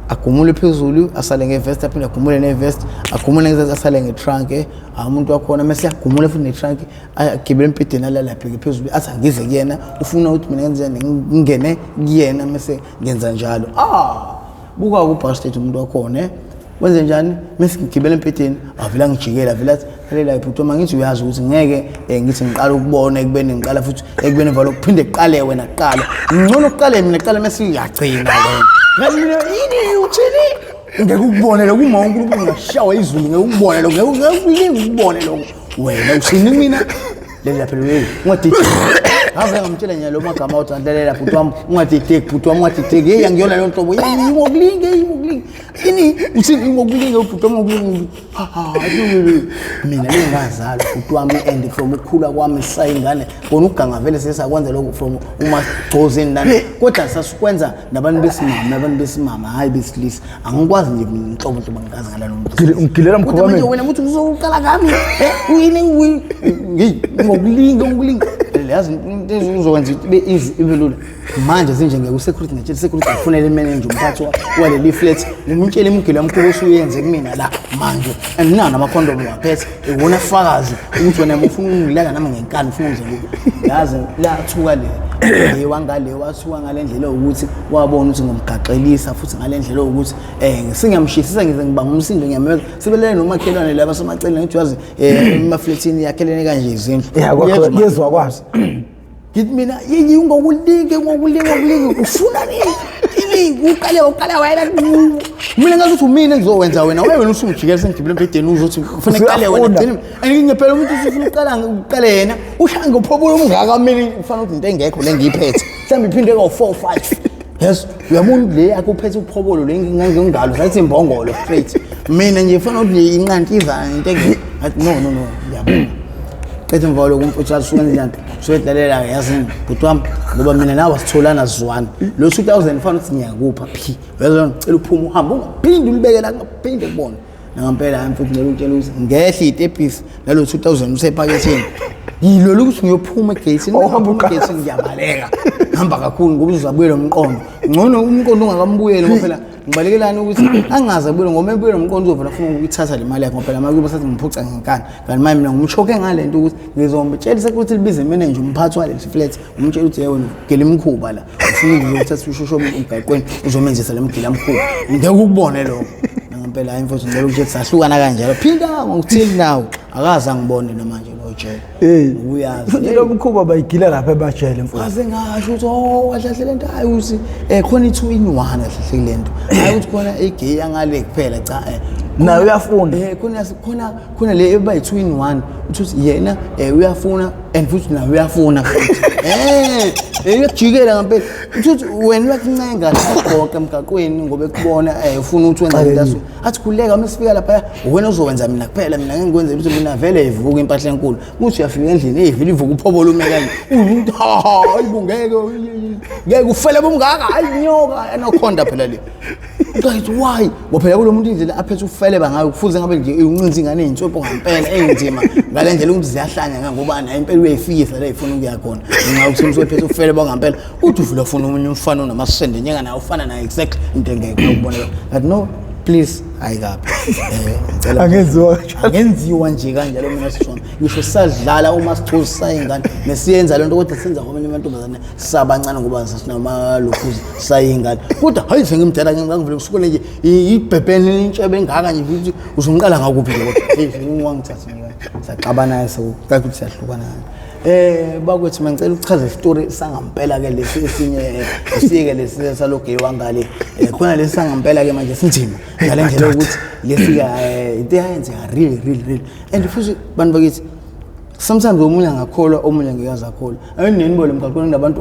agumule phezulu asale ngevest aphinde agumule nevest agumule ngezansi asale ngetrunk umuntu wakhona mase agumule futhi netrunk agibele empedeni alale abheke phezulu athi angize kuyena ufuna ukuthi mina ngenzeni ngingene kuyena mase ngenza njalo. Ah buka ubastard umuntu wakhona wenze njani mase ngigibele empedeni avela ngijikela avela athi lalela bhuti uma ngithi uyazi ukuthi ngeke ngithi ngiqala ukubona ekubeni ngiqala futhi ekubeni valo kuphinde kuqale wena kuqala ngcono kuqale mina kuqala mase uyagcina wena ngathi mina yini uthini ngeke ukubone lokhu uma uNkulunkulu ngashawa izulu ngeke ukubone lokhu ngeke ukulinge ukubone lokhu wena uthini mina lela phela hey ungadideki ave ngamtshela nyalo magama uthi lalela bhuti wami ungadideki bhuti wami ungadideki hey angiyona leyo nhlobo ngokulinge ngokulinge yini uthini ngokulinge ubhuti wami ngokulinge ha mina lengazalwa bhuti wami and from ukukhula kwami sisayingane bona ukuganga vele sesakwenza lokho from uma gcozeni lana kodwa sasikwenza nabantu besimama nabantu besimama hayi besilisa angikwazi nje mina inhlobo nhlobo ngikazi ngalalo muntu Ungigilela mkhuba manje wena uthi uzoqala ngami uyini ngokulinga ngokulinga yazi into uzokwenza ibe easy ibe lula. Manje zinje ngeke usecurity, ngitshela security ngifunele imanager, umphathi waleli flat, ngimtshele imigilo yamkhuba osuyenze kumina la manje, and nawo namakhondomu waphethe, iwona fakazi ukuthi wena ufuna ukungilala nami ngenkani, ufuna ungize lokhu. Yazi lathuka le le wangale, wathuka ngale ndlela ukuthi wabona ukuthi ngomgaxelisa, futhi ngale ndlela ukuthi singiyamshisisa, ngize ngibanga umsindo, ngiyamemeza, sebelele nomakhelwane laba semaceleni. Ngithi yazi emafletini yakhelene kanje izindlu. Ya, kuyezwa kwazi. Ngithi mina yini, ngokulinge ngokulinge ngokulinge, ufuna nini? Ini uqale uqale wena, mina ngathi umina ngizowenza wena, wena usungijikela sengigibele embhedeni, uzothi ufuna uqale wena. Usuyafuna. Gcina ngempela umuntu usufuna uqala, uqale yena, ushaya ngophobolo omngaka, mina ufana ukuthi into engekho le ngiyiphethe mhlawumbe iphinde kawu 4 5. Yes, uyabona le yakho uphethe uphobolo le ngingalo sathi imbongolo straight, mina nje ufana ukuthi inqantiza into engekho. Ngathi no, no, no, ngiyabona. Qethe emva kwalokho umfowethu asuke njani, suyedalela, yazini bhuti wami, ngoba mina nawe asitholana, sizwana lo 2000 fanele ukuthi ngiyakupha phi, uyazona, ngicela uphume uhambe, ungaphinde ulibeke la, ungaphinde kubona. Nangampela hayi mfowethu, ngicela ukutshela ukuthi ngehle iy'tebhisi nalo 2000 usephaketheni, ngilolo ukuthi ngiyophuma egeyithini. Awuhambe uqala. Egeyithini ngiyabaleka, ngihamba kakhulu ngoba uzabuyela umqondo, ngcono umqondo ungakamubuyeli, ngoba phela ngibalekelani ukuthi angaze abuyele, ngoba ebuyele umqondo uzovela afuna ukuyithatha le mali yakhe, ngoba phela makuba sathi ngiphuca ngenkani, kanti manje mina ngumshoke ngale nto ukuthi ngizomtshela sekuthi libize manager, umphathi waleli flat, umtshela ukuthi yewena ugela imikhuba la, ufuna ukuzothatha ushusho emgaqweni, uzomenzisa le mgila mkhuba, ngeke ukubone lokho. Ngempela hayi mfowethu, ngicela ukuthi sahlukana kanjalo, phinda ngokuthini nawe akaze angibone namanje lo jele. Hey. Uyazi. Futhi lo mkhuba bayigila lapha ebajele, mfowethu. Ngaze ngasho ukuthi oh, kahle kahle lento hayi ukuthi khona i-two in one, kahle kahle lento hayi ukuthi khona igay yangale kuphela, cha. Naye uyafuna. Khona khona khona le eba yi-two in one, uthi ukuthi yena uyafuna and futhi naye uyafuna futhi, uyakujikela ngempela, uthi ukuthi wena uyakuncenga ugqoke emgaqweni ngoba ekubona ufuna ukuthi wenze into aso, athi khululeka, uma sifika lapha wena uzowenza mina kuphela, mina ngeke ngikwenze ukuthi mina vele ivuka impahla enkulu, uthi uyafika endlini eyivile ivuka uphobolo ume kanje, uthi hayi bo, ngeke ngeke ufele bomngaka, hayi nyoka anaconda phela le. Uthi why? Ngoba phela kulo muntu indlela aphethe ufele bangayo kufuze ngabe nje uncinza ingane eyintswepho ngampela eyinzima ngale ndlela ukuthi ziyahlanya, ngoba naye impela uyayifikisa la ifuna ukuya khona, ngenxa yokuthi umuntu uphethe ufele bangampela, uthi uvula ufuna omunye umfana onamasende njenganaye, ufana naye exactly, into engekho ukubona lo. But no, please, hayi kabi, ngicela. Angenziwa kanjalo. Angenziwa nje kanjalo mina sisona, ngisho sadlala uma sichuza sayingane nesiyenza lento, kodwa senza kwamanye amantombazane sabancane ngoba sasinamalokhuzi sayingane, kodwa hayi sengimdala, ngangivele ngisukele nje ibhebhene intshebe engaka nje, ukuthi uzongiqala ngakuphi nje, kodwa hey wangithatha nje, saxabana sekucaca ukuthi siyahlukana. Bakwethu, mangicela ukuchaza isitori sangampela ke lesi esinye, esike lesi saloge wangale. Khona lesi sangampela ke manje sinzima ngale ndlela ukuthi lesi into eyayenzeka really really really, and futhi bantu bakithi, sometimes omunye angakholwa, omunye angeke azakholwa. Ayinenibole emgaqweni kunabantu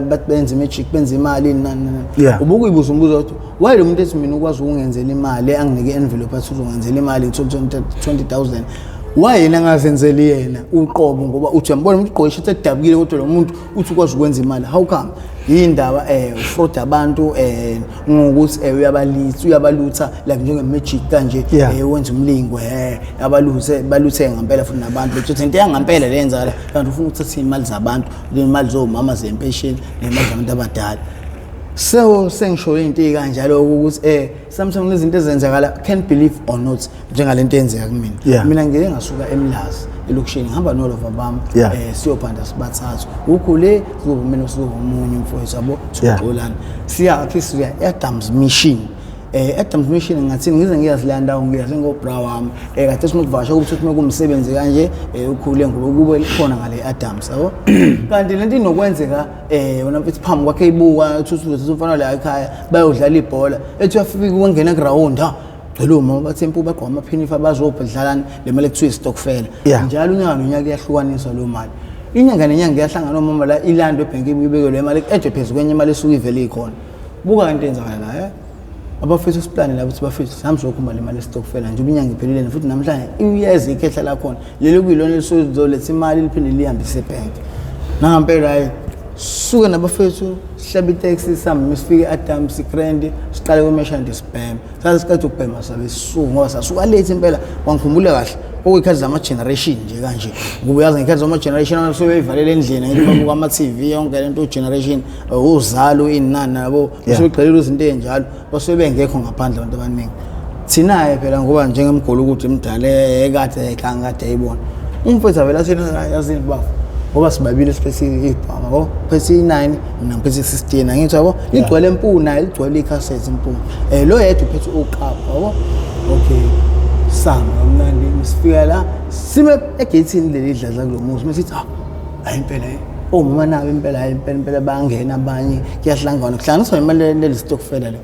bathi benza imagic, benza imali, nani nani. Ubukuyibuza umbuzo wathi why lo muntu ethi mina ukwazi ukungenzela imali, anginike i-envelope athi uzongenzela imali, ngithole 20,000, why yena angazenzeli yena uqobo? Ngoba uthi uyambona umuntu ugqoke ishirt edabukile, kodwa lo muntu uthi ukwazi ukwenza imali, how come? Yindaba ufraud abantu ngokuthi uyabalitha, uyabalutha like njenge-magic kanje. Wenza umlingo, abaluthe, baluthe ngempela futhi nabantu bethi into yangampela le yenzakala, kanti ufuna ukuthatha iy'mali zabantu, iy'mali zomama zempesheni ney'mali zabantu abadala. So sengisho into ey'kanjalo ukuthi sometimes izinto ezenzakala, can believe or not, njengalento eyenzeka kumina. Mina ngike ngasuka eMlazi elokishini, ngihamba nolova bami, siyophanda sibathathu, ukhule sizoba mina, sizoba omunye umfowethu yabo. Sixolana, siyaphi? Siya e-Adams Mission. Adams Mission, ngathini, ngize ngiyazi le ndawo, ngiyazi ngobra wami, kade sinokuvakasha ukuthi uma kumsebenzi kanje ukhule ngoba kube khona ngale Adams yabo, kanti lento inokwenzeka wena mfethu phambi kwakhe ibuka uthi uzothatha umfana la ekhaya bayodlala ibhola, ethi uyafika wangena ground, ha, gcwele omama bathe impu, bagqoka amaphinifa, bazobhadlalana le mali ekuthiwa istokfela. Njalo unyaka nonyaka iyahlukaniswa leyo mali, inyanga nenyanga iyahlangana omama la, ilandwe ebhenki, ibekelwe imali edwe phezu kwenye imali esuke ivele ikhona. Buka into eyenzakala la, abafethu siplane labo ukuthi bafethu sihambe siyokhumba le mali esitokfela nje, inyanga iphelile futhi namhlanje iyeza ikhehla lakhona leli kuyilona elizoletha imali liphinde lihambise ebhenki. Nangampela hayi, suke nabafethu, sihlabe iteksi, sihambe, sifike e-Adams Grand, siqale kwemeshandi sibheme, saze siqeda ukubhema sabe sisuka, ngoba sasuka late impela. Wangikhumbula kahle. Okuyikhathi zama-generation nje kanje, ngoba uyazi ngey'khathi zama-generation abantu suke beyivalele endlini, ngithi babuka ama-TV yonke le nto, generation uzalo ini nani nabo basuke begxilile izinto ey'njalo, basuke bengekho ngaphandle abantu abaningi. Thina-ke phela ngoba njengemgolo ukuthi mdala ekade ekangade ayibona umfethu avele athi, yazini bafo, ngoba sibabili siphethe ibhama yabo, phethe i-9, mina ngiphethe i-16, angithi yabo, ligcwele empuna, ligcwele ikhasethi impuna, lo yedwa uphethe uqapha yabo. Okay, sihamba kamnandi, sifika la sime egeyithini leli dladla kulo muzi, mesithi ah, hayi impela, omama nabo impela, hayi impela impela bayangena abanye, kuyahlangana, kuhlanganiswa imali leli stokfela le.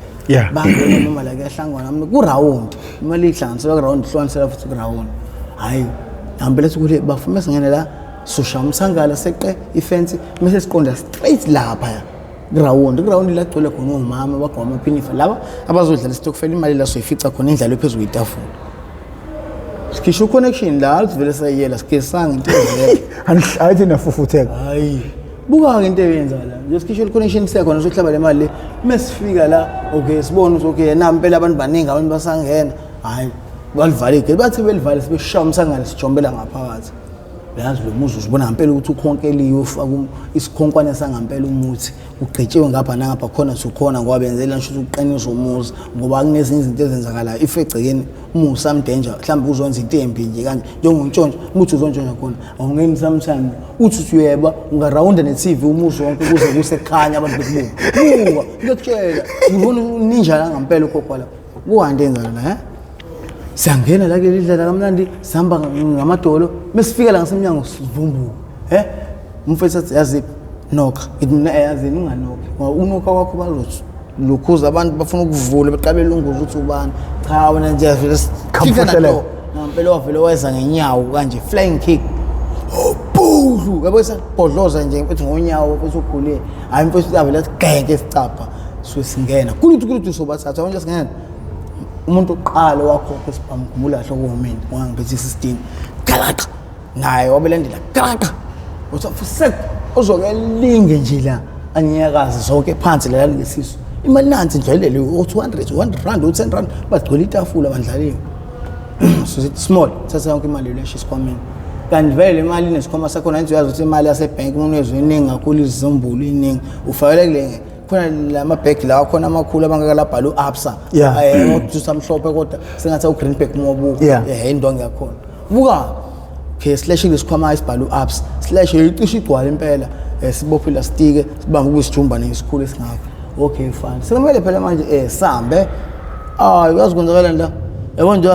Bangena noma la kuyahlangana ku-round, imali ihlanganiselwa ku-round, ihlukanisela futhi ku-round. Hhayi ngempela sikuthi bafuna singene la, soshaya umthangala, seqe ifensi, mese siqonda straight lapha ku-round. Ku-round la kugcwele khona omama bagqoka amaphinifa, laba abazodlala isitokfela, imali la soyifica khona indlalo phezu kwetafula. Sikhishwa uconnection la, sivele sayiyela, sigesanga into evele. Ayithi nafufutheka. Hayi, buka-ke into eyenza la nje, sikhishwe i-connection, siyakhona sokuhlaba le mali le. Mesifika la, okay, sibone ukuthi okay, na impela abantu baningi, abantu basangena. Hhayi, balivala igate, bathi belivale, sibeshaya umsangane, sijombela ngaphakathi. Uyazi lo muzi uzibona ngempela ukuthi ukhonkeliwe, ufaka isikhonkwane sangampela, umuthi ugqitshiwe ngapha nangapha, khona sukhona ngoba benzela ngisho ukuthi uqinise umuzi, ngoba kunezinye izinto ezenzakalayo if egcekeni uma usamdanger, mhlawumbe uzonza into embi nje kanje njengontshontsho, umuthi uzontshontsha khona awungeni, sometimes uthi usuyeba ungarawunda ne-TV umuzi wonke kuze kusekhanya abantu bekubuka buka. Ngiyakutshela, ngibona uninja la ngampela ukhokho la kuhande enzana la. Siyangena la kuleli dlala kamnandi, sihamba ngamadolo, mesifika la ngasemnyango sivumbuka, umfethu athi, yazi nokha, ngithi mina, yazini unganokhi, ngoba unokha kwakho bazothi lokhuza abantu bafuna ukuvula beqabela unguza ukuthi ubani. Cha, wena nje vele Khamfuhleleka. Ngampela wavele weza ngenyawo kanje, flying kick, bhudlu yabo, sabhodloza nje mfethu ngonyawo, mfethu ukhulile. Hayi mfethu, avele athi genke isicabha, suke singena kulutu kulutu, sobathatha manje singena. Umuntu oqala wakhokha isibhamu, khumbula kahle, okuwumina ngangiphethe i-16, galaqa naye wabelandela galaqa, uthi fusek uzoke linge nje la anyakazi zonke phansi la ngesisu, imali nansi ndlwelele o-200, 100 rand, o-10 rand, bagcwele itafula bandlaliwe. So sithi small, thatha yonke imali lesho esikhwameni, kanti vele le mali inesikhwama sakhona. Enze uyazi ukuthi imali yasebhenki uma unezwe iningi kakhulu, izizumbulu iningi, ufakele kule khona lamabhegi lawa khona amakhulu abangaka labhala u-Absa, ojusa amhlophe kodwa sengathi awu-green bag uma ubuka. Indwangu yakhona, buka, okay, slash isikhwama isibhala u-Absa, slash icishe igcwale impela, sibophe ilastike, sibambe kuyisijumbane esikhulu esingaka. Okay, fine, sekumele phela manje sambe. Hayi, uyazi kwenzakalani la, yabo nje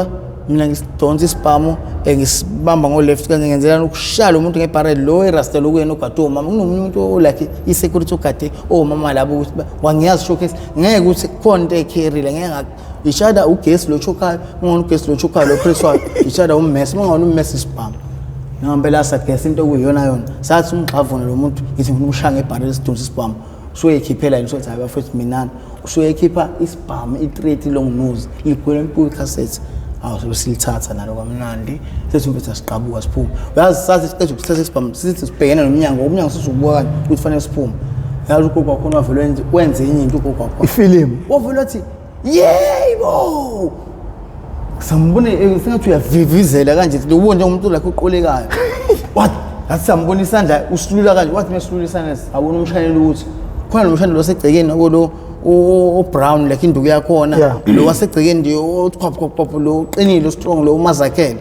mina ngisidonsa isibhamu, ngisibamba ngo-left kanje, ngenzelana ukushaya lo muntu ngebhareli lo erasta lokuyena ogade omama. Kunomunye umuntu o-like i-security ogade omama labo ukuthi wangiyazi showcase, ngeke ukuthi khona into ekherile, ngeke ishada ugesi lo chokayo, ungona ugesi lo chokayo lo presswayo, ishada ummese, ungona ummese isibhamu. Nangempela sagesa into okuyiyona yona, sathi umgxavuna lo muntu, ngithi ngifuna umshaya ngebhareli, sidonsa isibhamu, usuyekhiphela yena, usothi hayi bafethu minani, usuyekhipha isibhamu i-30 long nose, ligwele impulu cassette. Awu, sobe silithatha nalo kamnandi, sethi mfethu asiqabuka siphume. Uyazi sathi siqeda ukusithatha isibhamu, sithi sibhekene nomnyango, umnyango sisukubuka kanje ukuthi fanele siphume. Uyazi ugogo wakhona wavele wenze enye into ugogo wakhona. Ifilimu. Wavele wathi yebo, sambone sengathi uyavivizela kanje, ubona njengomuntu lakhe uqolekayo. Wathi ngathi sambona isandla usilula kanje, wathi mesilula isandla sabona umshanelo ukuthi khona lo mshanelo wasegcekeni yabo lo o-brown like induku yakhona, lo wasegcekeni nje oqhop qhop, lo uqinile, strong, lo umazakhele.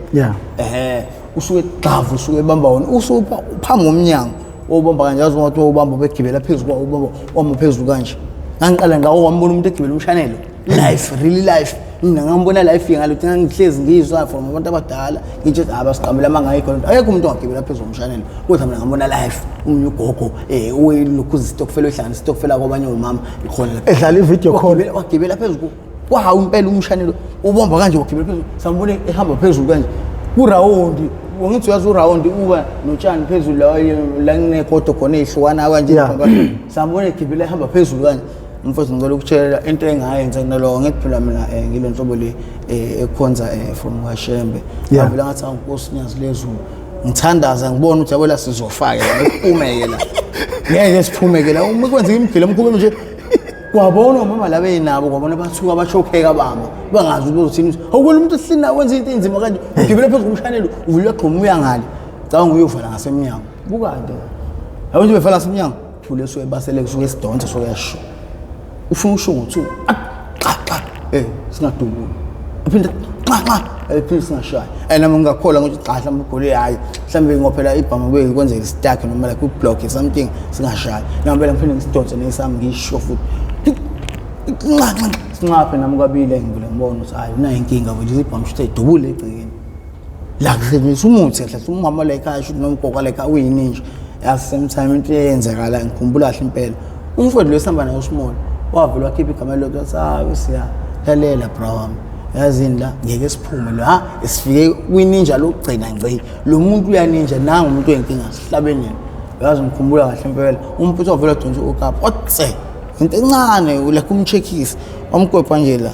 Usuke gxavu, usuke ebamba wona, usuke phambi komnyango obamba kanje, yazi ungathi ubamba begibela phezu kwawo, ubamba wama phezulu kanje. Ngangiqala ngawo wambona umuntu egibela umshanelo life, really life. Mina ngambona life ngalokuthi ngangihlezi ngizwa from abantu abadala ngitsho ukuthi abasiqambela amangayikho lento, akekho umuntu ongagibela phezu komshanelo, kodwa mina ngambona life umunye ugogo uyilokhuza isitokfela, ohlanganisa isitokfela kwabanye omama ikhona lapha. Edlala i-video call. Wagibela phezulu kwahawu impela umshanelo, ubomba kanje, wagibela phezulu, sambone ehamba phezulu kanje kurawundi. Ngithi uyazi urawundi uba notshani phezulu la la kunegodo khona ey'hlukana kanje. Sambone egibela ehamba phezulu kanje. Mfowethu, ngicela ukutshela into engayenza kunaloko. Ngithi phela mina ngile nhlobo le ekhonza from kwaShembe. Ngavela ngathi, awu Nkosi Nyazi lezulu, ngithandaza ngibona ukuthi yabo la sizofaka la, siphume-ke la, ngeke siphume-ke la uma kwenzeka imigila mkhuba nje. Kwabona omama laba enabo, kwabona bathuka bashokheka bama, bangazi ukuthi bazothini. Awukho umuntu ohlina wenza into enzima kanje, ugibele phezu komshanelo, uvula uyagxuma uya ngale. Cabanga uyovala ngasemnyango. Buka nto. Yabo nje bevala ngasemnyango, thule suke basele kusuke sidonsa suke yasho. Ufuna usho ngo-2. Xa xa. Singadubuli. Aphinde xa xa. Phinde singashayi. Nami ngingakholwa ukuthi cha mhlawumbe ugole hayi. Mhlawumbe ngophela ibhamu kuye kwenzeka istuck noma like ublock something singashayi. Nami phela ngiphinde ngisidonse nesami ngisho futhi. Nxa nxa sinqaphe nami kwabili ngivele ngibona ukuthi hayi unayo inkinga vele izibhamu shuthi ayidubule egcekeni. La kusetshenziswa umuthi kahle kahle umama la ekhaya shuthi noma ugogo la ekhaya uyininja. Yazi same time into eyenzakala ngikhumbula kahle impela. Umfowethu lo esihamba naye uSmall wavele wakhipha igama elilodwa wathi hayi siya lalela bra wami. Yazini la ngeke siphume la sifike kwininja lokugcina ngci. Lo muntu uyaninja nanga umuntu oyinkinga sihlabeni yena. Yazi ngikhumbula kahle impela. Umfowethu wavele wadonsa ukapha otse into encane like umcheckisi wamkwebha nje la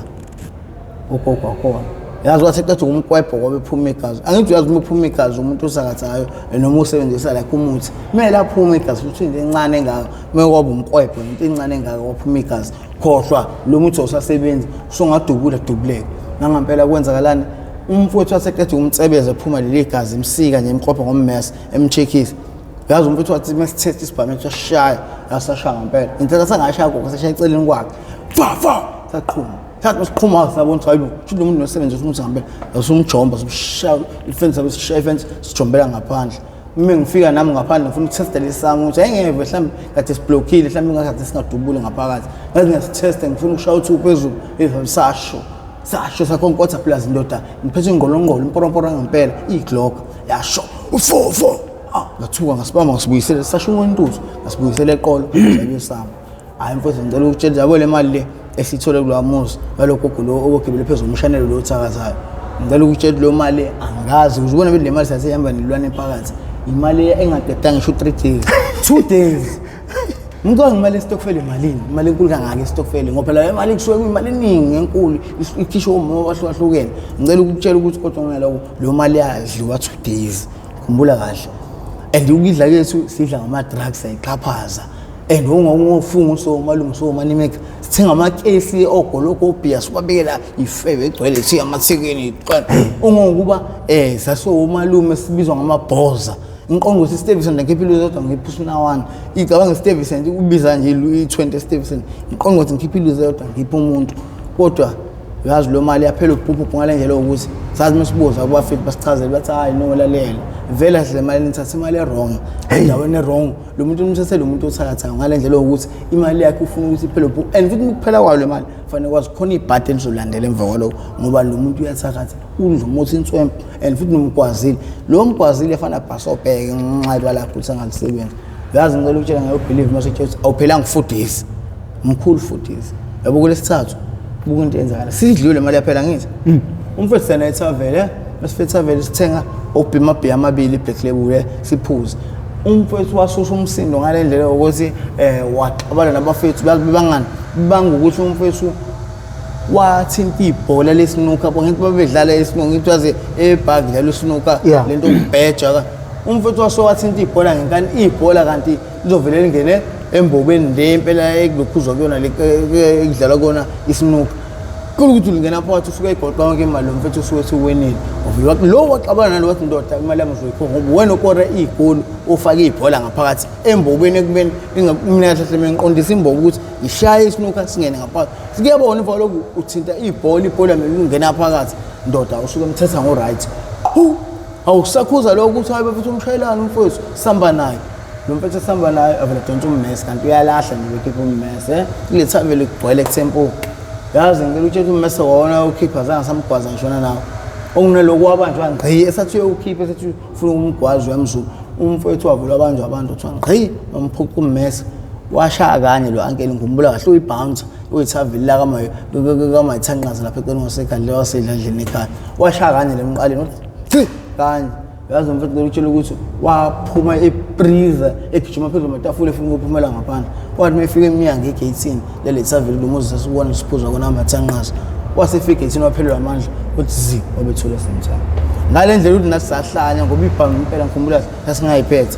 ugogo wakhona. Yazi wathi eqeda ukumkwebha kwabe ephuma igazi. Angithi uyazi uma uphuma igazi umuntu osakathayo noma usebenzisa like umuthi kumele aphume igazi futhi into encane engaka uma kwaba umkwebho into encane engaka kwaphuma igazi. Khohlwa lo muthi awusasebenzi usungadubula dubuleke. Nangampela kwenzakalani? Umfowethu waseqeda ukumtsebeza ephuma leli gazi emsika nje emqopha ngommese emcheckisa. Yazi umfowethu wathi mesitest isibhamu sashaya yasashaya ngempela. Into sangashaya gogo sashaya eceleni kwakhe. Fa fa saqhuma. Sathi masiqhuma sabona ukuthi hayibo shuthi lo muntu nosebenzisa umuthi ngempela. Yasumjomba sishaya ifence sabe sishaya ifence sijombela ngaphandle. Uma ngifika nami ngaphandle ngifuna ukutesta lesami ukuthi ayingeve mhlawumbe kade siblockile mhlawumbe ngathi singadubuli ngaphakathi. Ngathi ngiyasitesta ngifuna ukushaya uthu phezulu sasho. Sasho sakhonkotha plus ndoda ngiphethe ingqolongqolo imporomporo ngempela iGlock yasho ufofo. Ah ngathuka ngasibamba ngasibuyisela sasho untuthu ngasibuyisela eqolo sabe sami. Hayi mfowethu ngicela ukutshela yabo le mali le esithole kulowa muzi yalokho gogo lo okugibele phezulu umshanelo lo othakazayo. Ngicela ukutshela leyo mali angazi uzibona vele le mali sasihamba nelwane phakathi. Imali engaqedanga ngisho 3 days. 2 days. Ngicabanga imali yesitokfela imalini? Imali enkulu kangaka isitokfela ngoba phela imali kusuke kuyimali eningi enkulu ikhishwa omama abahlukahlukene. Ngicela ukutshela ukuthi kodwa ngaloko leyo mali yadliwa 2 days. Khumbula kahle. And ukudla kwethu sidla ngama drugs ayixhaphaza. And ungofunga so malume so money maker sithenga amakesi ogologo obhiya sibabekela ifebe egcwele siya amathekeni iqala ungokuba sasomalume sibizwa ngamabhoza. Ngiqonda ukuthi iStevison ngikhipha iluze kodwa ngikhipha uSinawana. Icabanga iStevison ubiza nje i-20 Stevison. Ngiqonda ukuthi ngikhipha iluze kodwa ngikhipha umuntu. Kodwa uyazi lo mali yaphela ubhubhu ngale ndlela ukuthi sazi masibuza kubafethu basichazele bathi hayi no lalela. Vele le mali nithatha imali e-wrong. Endaweni e-wrong. Lo muntu umthathe lo muntu othakathayo ngale ndlela ukuthi imali yakhe ufuna ukuthi iphele ubhubhu. And futhi ukuphela kwayo le mali kufanele kwazi khona ibhadi elizolandela emva kwalokho ngoba lo muntu uyathakatha udla umuthi inswempu and futhi nomgwazile. Lo mgwazile efana bhasobheke ngenxa lakhe ukuthi angalisebenzi. Uyazi ngicela ukutshela ngayo believe mase ukuthi awuphelanga 4 days. Mkhulu 4 days. Yabo kulesithathu buka into eyenzakala. Sidlule imali yaphela ngithi. Umfethu sena ethavele, masifethu ethavele sithenga obhima bhiya amabili Black Label siphuze. Umfethu wasusa umsindo ngale ndlela yokuthi waxabana nabafethu bangani banga ukuthi umfethu wathinta ibhola lesinukha bo ngithi babedlala isinukha ngithi waze ebhaki dlala isinukha lento ukubheja ka umfethu waso wathinta ibhola ngenkani ibhola kanti lizovele lingene embobeni le impela ekulokhuzwa kuyona le ekudlalwa kuyona isinukha. Kulo ukuthi lingena phakathi usuke egoqa yonke imali lo mfethu usuke esuwenile. Uvele lo waxabana nalo wathi ndoda imali yami uzoyikhokha ngoba wena okore igoli ofake ibhola ngaphakathi embobeni ekubeni mina kahle mina ngiqondisa imbobo ukuthi ishaye isinukha singene ngaphakathi. Sikuyabona emva lokhu uthinta ibhola ibhola mina lingena phakathi ndoda usuke emthetha ngo right. Awusakhuza lokho ukuthi hayi bafethu umshayelani umfowethu sihamba naye. Lo mfethu esihamba naye avele adonsa ummese kanti uyalahla nje bekhipha ummese. Kule thavele kugcwele kuthempo. Yazi ngicela ukutshela ummese wona ukhipha zange samgwaza ngishona nawo. Okunalokhu wabanjwa ngqi esathi uyowukhipha esathi ufuna ukumgwaza uyamzuma. Umfowethu wavula abanjwa abantu kuthiwa ngqi wamphuca ummese. Washaya kanye lo ankele ngikhumbula kahle uyibouncer uyithaveli la kamayithanqaza lapha eceleni kwasekhaya wasedladleni ekhaya. Washaya kanye lemqaleni wathi kanye. Yazi umfethu ngicela ukutshela ukuthi waphuma epriza egijima phezu kwamatafula efuna ukuphumela ngaphandle. Wathi uma efika emnyango egeyithini lele thaveli lo muzi sasibona siphuza kona amathanqaza. Wasefika egeyithini waphelelwa amandla uthi zi wabethula semthana. Ngale ndlela ukuthi nathi sahlanya ngoba ibhangi impela ngikhumbula sasingayiphethe.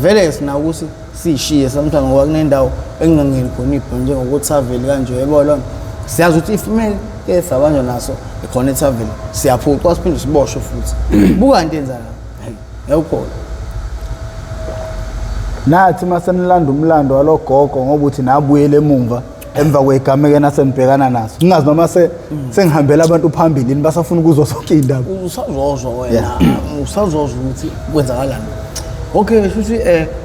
Vele sina ukuthi sishiye sometimes ngoba kunendawo Engangeni khona ibhola njengokuthaveli kanje, yebo lona. Siyazi ukuthi if kumele ke sabanjwa naso khona ethaveli, siyaphucwa siphinde siboshwe futhi. Buka into enzakala. Hey, ngiyawukholwa. Nathi masenilanda umlando walogogo ngoba uthi nabuyela emumva emva kwegameke nasenibhekana naso. Ngingazi noma sengihambela abantu phambili yini, basafuna ukuzwa zonke iy'ndaba. Usazozwa wena, usazozwa ukuthi kwenzakalani. Okay, shuthi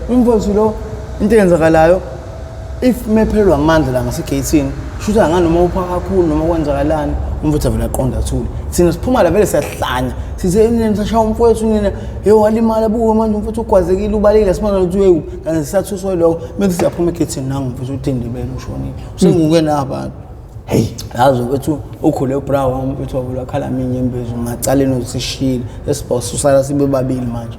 umfowethu lo into eyenzakalayo if mephelelwa amandla la ngasegeyithini, shuthi anganoma upha kakhulu noma kwenzakalani, umfowethu avele aqonda athule. Thina siphuma la vele siyahlanya, sithe nina sashaya umfowethu nina, hey walimala, buke manje umfowethu ugwazekile ubalekile, simanje ukuthi hey kanti sisathuswa yilokho. Mase siyaphuma egeyithini, nangu umfowethu utendebele ushonile, senguke nabantu. Hey, yazi mfethu ukhule ubra wami mfethu wabula khala inyembezi ngacaleni usishiyile esibhosa sibe babili manje.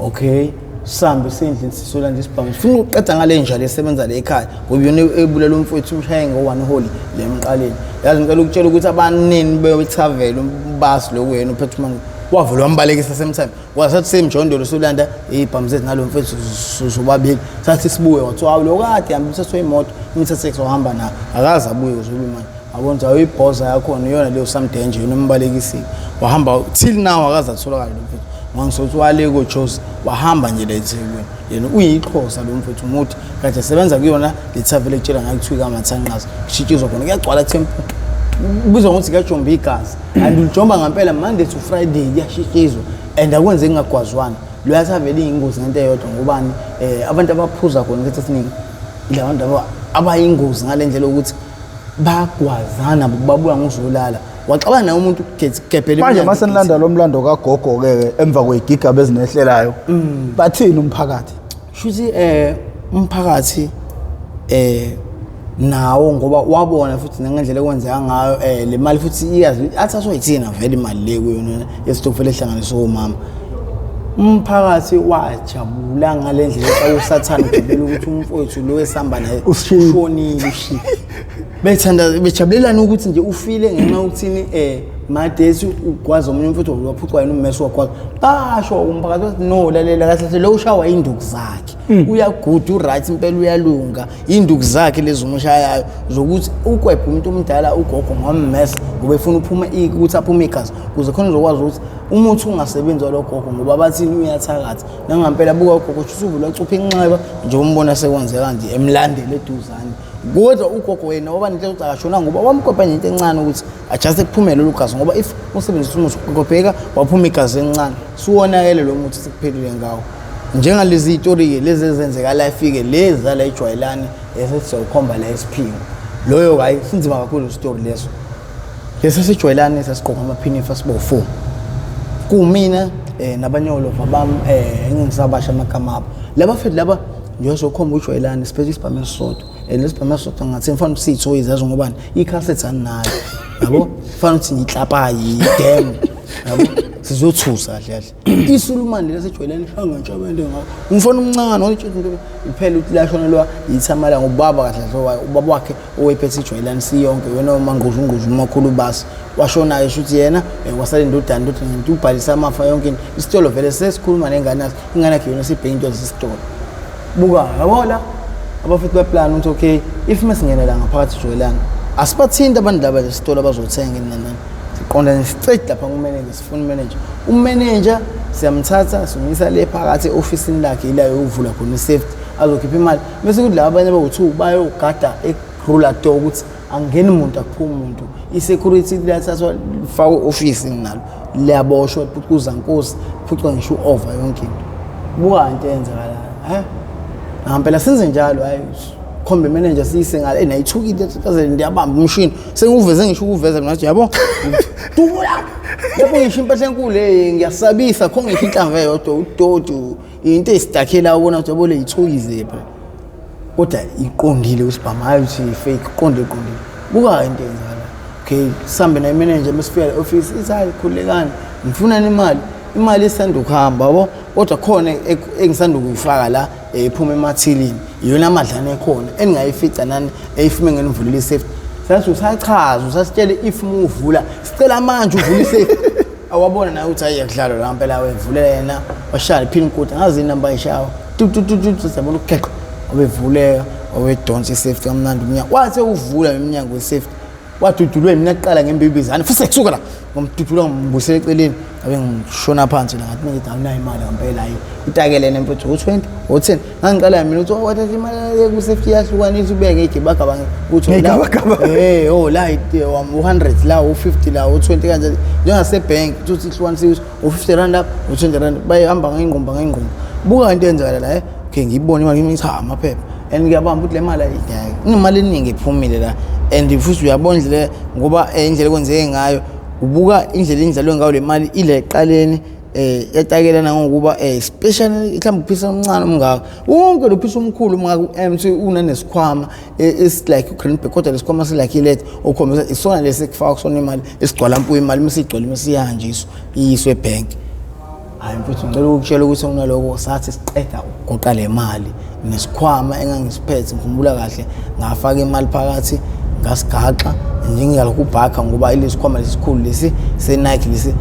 Okay, sihambe sendlini sisolanda isibhamu, sifuna ukuqeda ngale nja lesebenza le ekhaya ngoba iyona ebulala umfowethu, umshaye ngo-one hole le emqaleni. Yazi ngicela ukutshela ukuthi abanini bethavela umbasi lokhu yena uphethe umanga wavele wambalekisa same time, wasathi semjondolo solanda iy'bhamu zethu nalo mfethu sobabili. Sathi sibuye wathiwa hawu lo kade hamba uthathwe imoto imithathe wahamba nayo, akaze abuye kuze kube manje. Yabona ukuthi awuyibhoza yakhona iyona leyo samdenje yona embalekisile, wahamba till now akaze atholakale lo mfethu. Ngangisothi wale koJozi wahamba nje la eThekwini, yena uyixhosa lo mfethu umuthi kade esebenza kuyona le thavela ekutshela ngayo kuthiwa ikaMathanqaza, kushitshizwa khona kuyagcwala tempo, kubizwa ngokuthi kuyajomba igazi and ulijomba ngampela Monday to Friday kuyashitshizwa and akwenzeki ngagwazwana. Loya thavela iyingozi ngento eyodwa ngobani abantu abaphuza khona isikhathi esiningi ila bantu abayingozi ngale ndlela yokuthi bagwazana babuya ngozolala waxabana naye umuntu gebhele. Manje masenilanda lo mlando kagogo ke emva kwey'gigaba ezinehlelayo, bathini umphakathi? Shuthi umphakathi nawo ngoba wabona futhi nangendlela ekwenzeka ngayo le mali futhi iyazi athathwa yithina vele imali le kuyona yesitokfela ehlanganiswe omama. Umphakathi wajabula ngale ndlela xa usathane ujabula ukuthi umfowethu lo esihamba naye ushonile, ushile. Bethanda bejabulelana ukuthi nje ufile ngenxa yokuthini Madesi ugwaza omunye umfowethu waphucwa yena ummese wagwaza. Basho umphakathi wathi no, lalela kahle kahle lo ushawa induku zakhe, uyaguda uright impela uyalunga, induku zakhe lezi umshayayo zokuthi ukwebhe umuntu omdala ugogo ngommese ngoba efuna uphume ukuthi aphume igazi ukuze khona uzokwazi ukuthi umuthi ungasebenzi walo gogo ngoba bathini uyathakatha. Nangampela buka ugogo usuvula wacupha inxeba nje umbona sekwenzeka nje emlandela eduzane, kodwa ugogo yena waba nento yokuthi akashona ngoba wamkopa nje into encane ukuthi ajaste kuphume lolu gazi, ngoba if usebenzisa umuthi ukopeka waphuma igazi elincane suwonakele lo muthi sekuphelile ngawo. Njengalezi iy'tori-ke lezi ezenzeka la ifike lezi zala ejwayelane esethi siyawukhomba la esiphingo loyo, hhayi sinzima kakhulu isitori leso. Lesi sijwayelane sasigqoka amaphinifa sibo-four, kuwumina nabanye olova bami engingisabasha amagama abo laba futhi laba njengoba sokhomba ujwayelane siphethe isibhamu esisodwa and lesibhamu esisodwa ngathi ngifana ukuthi siyithoyizi yazi ngobani ikhasethi aninayo yabo, fana ukuthi ngiklapayi damn yabo sizothusa kahle kahle. Isulumane lesejwayelane shanga ntshabende ngawo umfana omncane wayetshela into iphela ukuthi lashona lo yithamala ngobaba kahle kahle ubaba wakhe owayephethe ijwayelane siyonke yona umangquzu ngquzu umakhulu basi washonayo shuthi yena wasala indodana indodana into ubhalisa amafa yonke into isitolo vele sesikhuluma nengane yakhe, ingane yakhe yona sibheke into zesitolo. Buka yabo la abafethu beplan ukuthi okay if mesingena la ngaphakathi ijwayelane asibathinti abantu laba lesitolo abazothenga nani, siqonda nje straight lapha kumanager, sifuna umanager, umanager siyamthatha simyisa le phakathi e-ofisini lakhe ila yovula khona i-safety azokhipha imali, bese kuthi laba abanye bawu-two bayogada e-roller door ukuthi angeni muntu akuphumi muntu, i-security liyathathwa lifakwe e-ofisini nalo liyaboshwa phucuza nkosi phucwa ngisho u-over yonke into. Buka into eyenzakalayo ngampela senze njalo, hayi khombe manager siyise ngale nayithukile kaze ndiyabamba umshini senguveze ngisho ukuveza mina ngathi yabo dubula lapho ngisho impahla enkulu ngiyasabisa kho ngisho inhlamvu eyodwa udoti into eyisidakhela ubona ukuthi yabo le yithoyize phela kodwa iqondile usibhama hayi ukuthi fake iqonde iqondile. Buka into eyenzakalayo. Okay, sihambe naye manager mesifika e-office ithi hayi khululekani ngifuna imali, imali isanda ukuhamba yabo, kodwa khona engisanda ukuyifaka la ephuma emathilini iyona amadlana ekhona eningayifica nani eyifume ngenivulile i-safety. Sathi usachaza usasitshele if muvula sicela manje uvule i-safety awabona naye ukuthi hayi yakudlalwa la mpela wevulela yena washaya iphini kude ngazi inamba ayishawa tu tu tu tu siyabona ukugeqa wabevuleka Owedonsa i-safety kamnandi umnyango, wathi ewuvula umnyango we-safety wadudulwe mina kuqala ngembibizane futhi sekusuka la, ngomdudula ngimbuyisela eceleni, abe ngishona phansi la, ngathi ngithi awunayo imali ngempela. Hayi, itakelene mfethu, u-20, u-10. Ngangiqala mina ukuthi wathatha imali ku-safety, yahlukanisa, ubeke ngey'gibagaba ukuthi Ngey'gabagaba. Oh la u-100 la, u-50 la, u-20 kanje, njengasebhenki uthi ihlukanisiwe ukuthi u-50 rand up, u-20 rand, bayihamba ngey'ngqumba ngey'ngqumba. Buka into eyenzakala la, okay, ngiyibone imali, ngithi ha, amaphepha, and ngiyabamba ukuthi le mali ayideke, kunemali eningi ephumile la. And futhi uyabona indlela, ngoba indlela ekwenzeke ngayo, ubuka indlela indlalwe ngayo le mali ile eqaleni, yatakelana ngokuba special, mhlawumbe uphisa omncane omngaka, wonke lo phisa omkhulu omngaka u-empty, unanesikhwama esi like u-green bag, kodwa lesikhwama si like ilet okhombisa isona lesi ekufaka kusona imali, esigcwala mpu imali, mase igcwele masihanjiswa iyiswe ebhenki. Hayi mfethu, ngicela ukukutshela ukuthi kunaloko sathi siqeda ukugoqa le mali nesikhwama engangisiphethe, ngikhumbula kahle, ngafaka imali phakathi, ngasigaxa njengalokhu ubhakha, ngoba ilesikhwama lesikhulu lesi se-Nike lesi,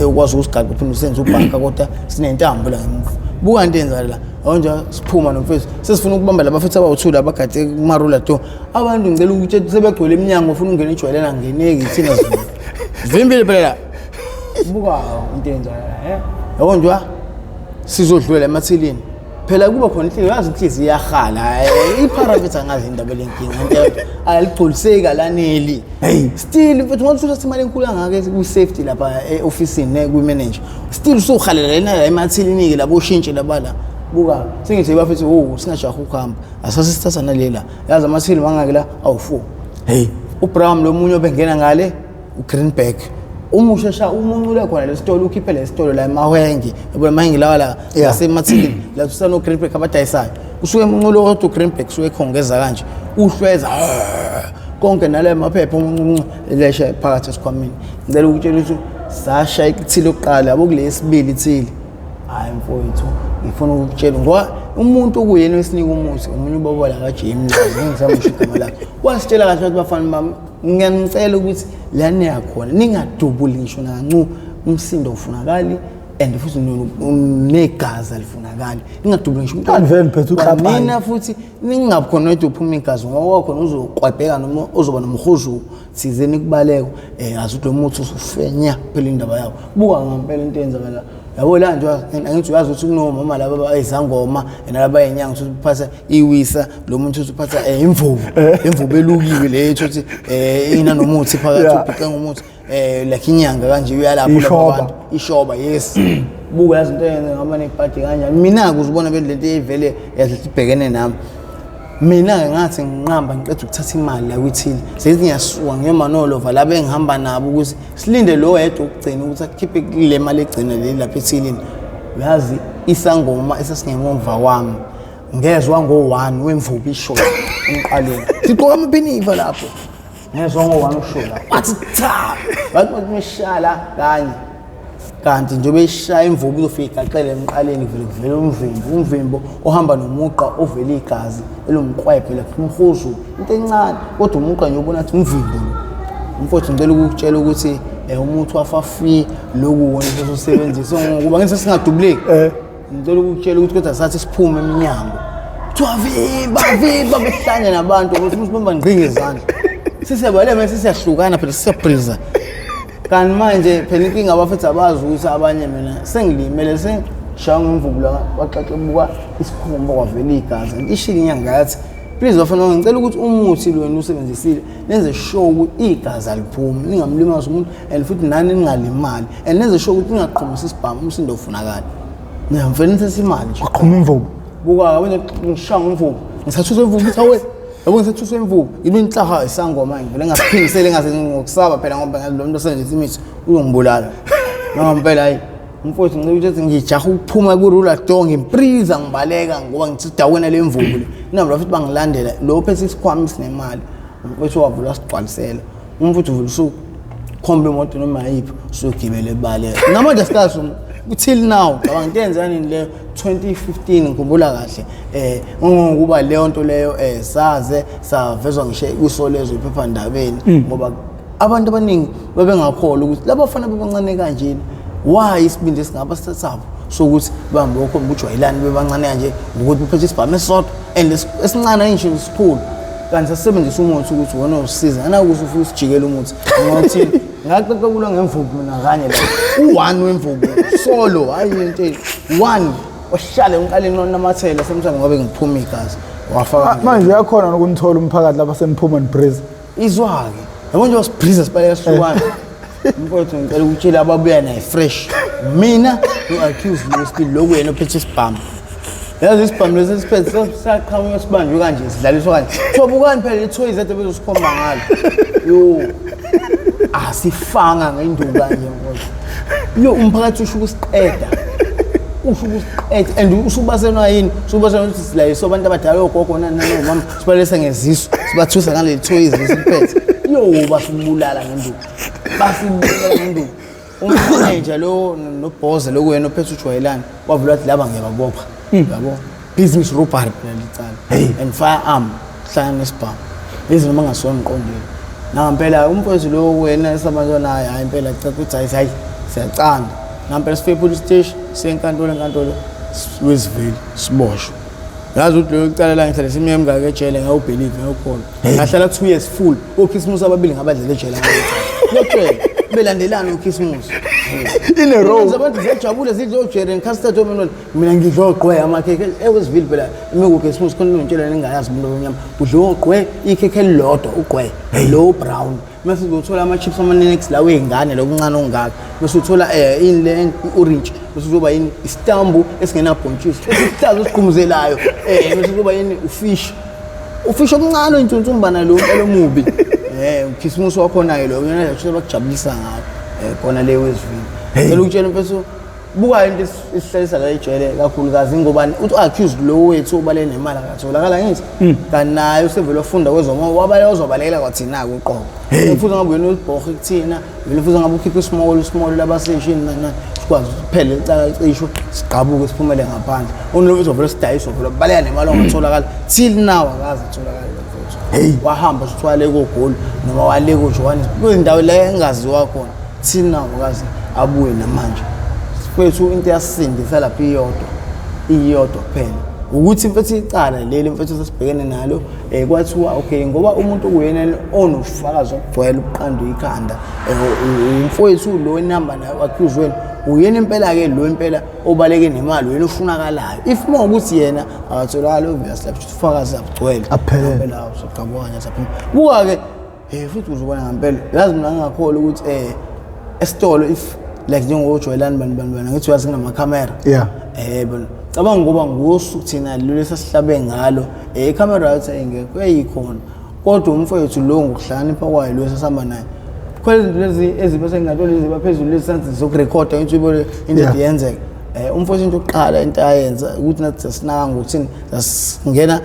ukwazi ukusigaxa uphinde usenze ubhakha, kodwa sinentambo la ngemuva. Buka into eyenzakala la, awunje siphuma nomfethu, sesifuna ukubamba laba futhi abawu-two abagade kuma-roller door. Abantu, ngicela ukutshela, sebegcwele iminyango, ufuna ukungena ejwayelena, angeneki, thina zivimbile phela la. Buka into eyenzakala la, yabo nje sizodlulela emathilini phela, kuba khona inhliziyo, yazi inhliziyo iyahala, i-private angazi indaba lenkinga into aligculiseki, alaneli. Hey. Still mfethu, ngathi uthatha imali enkulu kangaka kwi-safety lapha e-ofisini ne kwi-manager, still usuhalela lena la emathilini-ke labo ushintshe labala. Buka, sengithi bafethu, oh, singajaha ukuhamba, asase sithatha nalela, yazi amathili mangaki la? Awu-four. Hey. UBrown lo munye obengena ngale uGreenback, uma ushesha umuncule khona lesitolo, ukhiphe lesitolo la emahwengi, yabo amahwengi lawa la lasemathilini la, usano Greenback abadayisayo, usuke emuncule kodwa uGreenback usuke ekhongeza kanje, uhlweza konke nale maphepha, umuncu lesha phakathi esikhwameni. Ngicela ukutshela ukuthi sasha ithili yokuqala, yabo, kule yesibili ithili. Hayi mfowethu, ngifuna ukukutshela ngoba umuntu okuyena esinika umuthi, omunye ubaba la kaJim, ngisamusho igama lakhe, wasitshela kahle ukuthi bafana bami, ngiyanicela ukuthi la niyakhona ningadubuli ngisho nakancu, umsindo ufunakali and futhi negazi alifunakali, ningadubuli ngisho umuntu. Kanti vele niphethe uklapayi. Nina futhi ningabi khona wedwa uphuma igazi, ngoba khona uzoqwebheka noma uzoba nomhuzuko thizeni kubaleko, azi ukuthi lo muthi usufenya phela indaba yawo. Buka ngempela into eyenzakala, yabo la nje, angithi uyazi ukuthi kunomama laba ezangoma nalaba enyanga, ukuthi uphatha iwisa lo muntu, uthi uphatha imvubu, imvubu elukiwe le, ethi ina nomuthi phakathi, ubhiqe ngomuthi, like inyanga kanje uyalapha laba Ishoba. bantu. Ishoba, yes. Buka, yazi into eyenza ngaba nebhadi kanjani mina-ke, uzibona vele lento eyivele yazi ibhekene nami. Mina-ke ngathi nginqamba, ngiqeda ukuthatha imali la kwithile, seyithi ngiyasuka ngiyoma nolova laba engihamba nabo ukuthi silinde lo wedwa ukugcina ukuthi akhiphe kule mali egcina leli lapha ethilini. Uyazi isangoma esasingemumva kwami, ngezwa ngo-one wemvubu isho emqaleni, sigqoka amaphinifa lapho, ngezwa ngo-one usho la, wathi cha, wathi meshaya kanye, kanti njengoba eshaya imvubu izofika igaxele emqaleni, kuvele kuvele umvimbo, umvimbo ohamba nomugqa ovela igazi elomqwebhe lapha, umhuzu, into encane kodwa umugqa nje ubona ukuthi umvimbo lo. Umfowethu, ngicela ukukutshela ukuthi umuthi wafa fi loku wona sesosebenzisa ngokuba ngithi singadubuleki. Ngicela ukukutshela ukuthi kodwa sathi siphume eminyango, kuthiwa vimba vimba, behlanya nabantu ukuthi usibamba ngqi ngezandla, sesiyabaleka, sesiyahlukana phela, sesiyabriza. Kanti manje phela inkinga, abafethu abazi ukuthi abanye, mina sengilimele, sengishaya ngemvubu la, waxaxebuka isikhumba, kwavela igazi. Ishilo inyanga yathi, please bafana, ngicela ukuthi umuthi lwena usebenzisile nenze sure ukuthi igazi aliphumi, ningamlimazi umuntu and futhi nani ningalimali, and nenze sure ukuthi ningaqhumisi isibhamu, umsindo ufunakala, niyamvela nithatha imali nje. Waqhuma imvubu. Buka wena, ngishaya ngomvubu, ngisathusa imvubu, ngithi awe, yabo, ngisathusa imvubu yilo inhlaha isangoma, ngivele ngasiphindisele ngase ngokusaba phela, ngoba ngazi lo muntu osebenzisa imithi uzongibulala ngoba hayi umfowethu, ngicela ukuthi ngijaha ukuphuma ku-roller door, ngimpriza, ngibaleka ngoba ngithi dawena le mvubu le inamba, futhi bangilandela lo phethe isikhwama esinemali. Umfowethu wavula sigcwalisela, umfowethu uvula usukhomba imoto noma yiphi, usugibele ebaleka. Namanje sikazi till now, cabanga into eyenzeka nini leyo, 2015, ngikhumbula kahle, ngokuba leyo nto leyo saze savezwa ngisho kuSolezwe iphephandabeni, ngoba abantu abaningi bebengakholwa ukuthi laba bafana bebancane kanjena, why isibindi esingaba sithathapho sokuthi bahambe bokhomba ujwayelani bebancane kanje, ngokuthi bephethe isibhamu esisodwa. And esincane ngisho isikhulu, kanti sasebenzisa umuthi ukuthi wona usiza anakuthi ufike usijikele umuthi. Ngokuthini ngaqeqekulwa ngemvubu mina kanye la u-one wemvubu solo, hayi into one ohlale ngiqale nonamathela sometimes ngoba ngiphuma igazi wafaka. Manje uyakhona nokunithola umphakathi lapha seniphuma nibreeze? Izwa-ke, yabo nje wasibreeze sibaleka sihlukana. Mfowethu, ngicela ukutshela, ababuya naye fresh mina no-accused wesibili lokhu, yena ophethe isibhamu. Yazi isibhamu lesi esiphethe saqhamuka sibanjwe kanje, sidlaliswa kanje. Kuthiwa bukani phela ithoyizi ade bezosikhomba ngalo. Yo, asifanga ngenduku kanje mfowethu. Yo, umphakathi usho ukusiqeda, usho ukusiqeda. And usubaselwa yini? Usubaselwa ukuthi silayiswa abantu abadala, ogogo nanomama, sibalise ngezisu, sibathusa ngaleli thoyizi lesiphethe. Yo, basibulala ngenduku, basibulala ngenduku. Umanager lo nobhoza lokuyena ophethe ujwayelana wavula wathi laba ngiyababopha, yabo, business robbery phela licala and firearm hlangana nesibhamu lezi noma ngasona ngiqondile. Nangampela umfowethu lo wena esabantu naye, hayi impela cha, ukuthi hayi hayi siyacanda. Ngampela sifike police station, siye enkantolo, enkantolo weziveli siboshwe. Yazi ukuthi lelo cala la ngihlale iminyaka emingaka ejele, ngawubelieve, ngawukholwa. Ngahlala 2 years full, okhisimusi ababili ngabadlela ejele, ngiyakutshela, belandelana ukhisimusi. In a row. Abantu ziyajabula zidla ojere and custard omnoni, mina ngidla ogqwe amakhekhe eWestville. Phela imikukhisimusi khona ngitshela ningayazi umuntu omnyama udla ogqwe, ikhekhe elilodwa ugqwe lo brown, mase uzothola ama-chips ama-nenex lawo ey'ngane lokuncane okungaka, bese uthola ini le i-orange, bese uzoba yini isitambu esingenabhontshisi esihlaza esiqhumuzelayo, bese kuzoba yini ufish, ufish omncane oyintshuntsumbana lo mpela omubi. Ukhisimusi wakhona-ke lo yona nje bakujabulisa ngawo khona le Westville. Cela ukutshela mfethu, buka into esihlalisa la ejele kakhulukazi ngobani uthi accused lo wethu obale nemali akatholakala ngithi, kanti naye usevele wafunda kwezomoya, wabale wazobalekela kwathina-ke uqobo. Futhi ngabe wena uzibhohe kuthina vele, futhi ngabe ukhipha isimolo, isimolo labaseshini nani nani, sikwazi ukuthi kuphele icala licishwe, sigqabuke siphumele ngaphandle. Unolofethu wavele sidayiswa vele baleka nemali ongatholakala till now, akaze atholakale lo mfethu. Wahamba sithiwa wale koGoli noma wale koJohannesburg, kuyindawo la engaziwa khona, till now akaze abuye namanje mfethu. Into yasindisa lapho iyodwa, iyodwa kuphela, ukuthi mfethu icala leli mfethu sesibhekene nalo kwathiwa okay, ngoba umuntu okuyena onobufakazi obugcwele ubuqanda ikhanda umfowethu lo enihamba naye accused wenu, uyena impela-ke lo impela obaleke nemali, uyena ofunakalayo. If uma ukuthi yena akatholakali, obviously ubufakazi abugcwele. Aphelele. Ngempela soqhamuka saphuma. Buka-ke futhi uzobona ngempela. Yazi mina ngingakholwa ukuthi esitolo, if like njengojwayelani bani bani bani, ngithi uyazi kunamakhamera. Bona cabanga ngoba ngosuku thina lolu esasihlabe ngalo ikhamera yathi ayingekho, yayikhona, kodwa umfowethu lo ngokuhlakanipha kwayo lo esasihamba naye, khona izinto lezi eziba sengingathola eziba phezulu lezi sansi zokurekhoda ngithi uyibone into yenzeka. Umfowethu into yokuqala into ayenza ukuthi nathi sasinaka ngokuthini, sasingena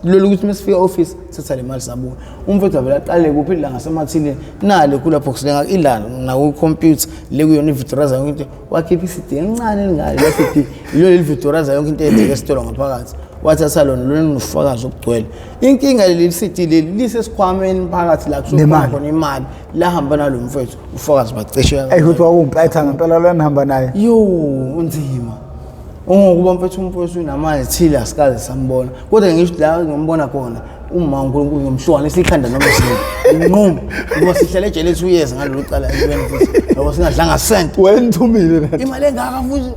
lolu ukuthi uma sifika office thatha le mali sabuya. Umfowethu avele aqale kuphi la ngasemathileni nale kula box lenga ila nakukhompyutha le kuyona ividoraza yonke into, wakhipha i-CD encane elingale la CD ilo leli vidoraza yonke into eyenzeka esitolo ngaphakathi, wathatha lona lona nobufakazi obugcwele. Inkinga leli CD leli lisesikhwameni phakathi la kusuke Nemali. khona imali lahamba nalo mfowethu, ubufakazi bacishe. Eyi, ukuthi kwakuwumpetha ngempela lo enihamba naye. Yo, unzima ungokuba mfethu, umfowethu namanje thile asikaze sambona, kodwa ngisho la ngimbona khona uma uNkulunkulu ngomhlukanisa ikhanda noma sini nquma, ngoba sihlale ejele 2 years ngalolu cala empilweni futhi ngoba singadlanga cent. Wenithumile nathi. Imali engaka futhi.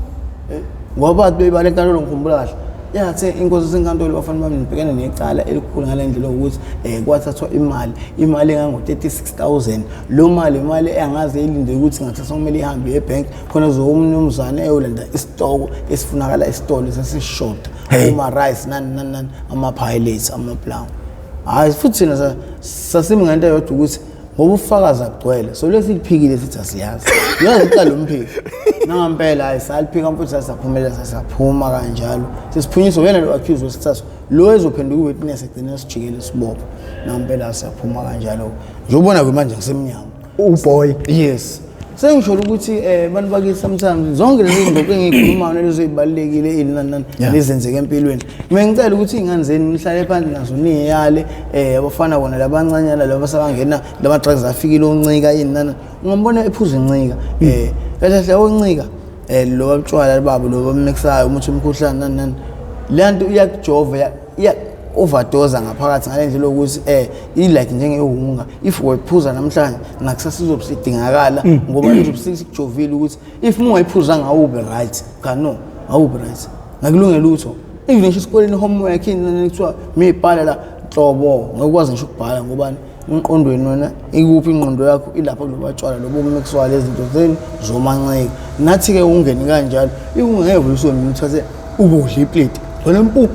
Ngoba bebale enkantolo, ngikhumbula kahle yathi inkosi senkantolo, bafana bami nibhekene necala elikhulu ngale ndlela yokuthi kwathathwa imali, imali engango-36 000. Lo mali imali engaze ilinde ukuthi ngakusasa kumele ihambe ebhenki khona zowumnumzane eyolanda isitoko esifunakala esitolo sasishoda, oma-rice nani nani nani, ama-pilots, ama-plow. Hhayi futhi thina sasimi ngento eyodwa ukuthi ngoba ubufakazi abugcwele, so lesi liphikile sithi asiyazi, uyazi uqala umphiki nangampela. Hayi, saliphika mfuthu, sasaphumelela, sasaphuma kanjalo, sesiphunyiswa uyena lo accused wesithathu lo ezophenduka i-witness egcina sijikele sibopha. Nangampela siyaphuma kanjalo, nje ubona-ke manje ngisemnyango. Uboy. Yes, sengisho ukuthi bantu bakithi, sometimes zonke lezi zinto engiyikhulumayo nalezo ey'balulekile ini nani nani lezenzeka empilweni, mina ngicela ukuthi iy'ngane zenu nihlale phansi nazo niyale abafana bona labancanyana laba sabangena lama-drugs afikile oncika ini nani, ungambona ephuza incika kahle kahle oncika lo butshwala babo lo bamixayo umuthi umkhuhlane nani nani. Le nto iyakujova, iya overdose ngaphakathi ngale ndlela yokuthi i-like njengewunga, if wayiphuza namhlanje nakusasa izobe sidingakala, ngoba izobe sikujovile ukuthi if ungayiphuzanga awube right. Cha, no, awube right, ngakulunge lutho. Even ngisho esikoleni, homework ini kuthiwa miyibhala la, nhlobo ngakwazi ngisho ukubhala, ngobani? Emqondweni wena ikuphi? Ingqondo yakho ilapha kuloba tshwala lobo mixwa lezi zinto zenu zomanceke. Nathi-ke ungene kanjalo, ikungeke usuke mina uthathe ukudla iplate gcwele mpu,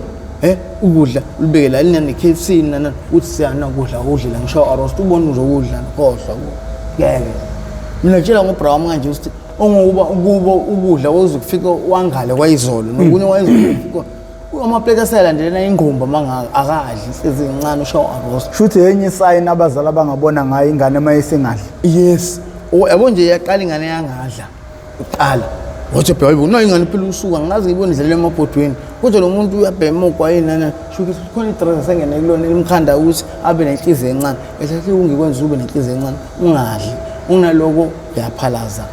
ukudla ulibeke la lina ne-KFC nana, uthi siyana ukudla ukudlela ngisho arost, ubone uzokudla, khohlwa, ngeke. Mina tshela ngobra wami kanje ukuthi ongokuba kubo ukudla kuzokufika wangale kwayizolo nokunye kwayizolo kufika amaplate aseyalandelana ingqumba mangaka, akadli sezincane, ushaw arost. Shuthi enye isayini abazali abangabona ngayo ingane uma isingadli. Yes, yabo nje, yaqala ingane yangadla uqala wathi bheka, hayibo, nayo ingane phela usuka ngaze ngibone idlalela emabhodweni, kodwa lo muntu uyabhema ugwayi nana, shuthi khona i-drugs asengene kulona elimkhanda ukuthi abe nenhliziyo encane. Ehlahle ungikwenza ube nenhliziyo encane, ungadli, unaloko uyaphalaza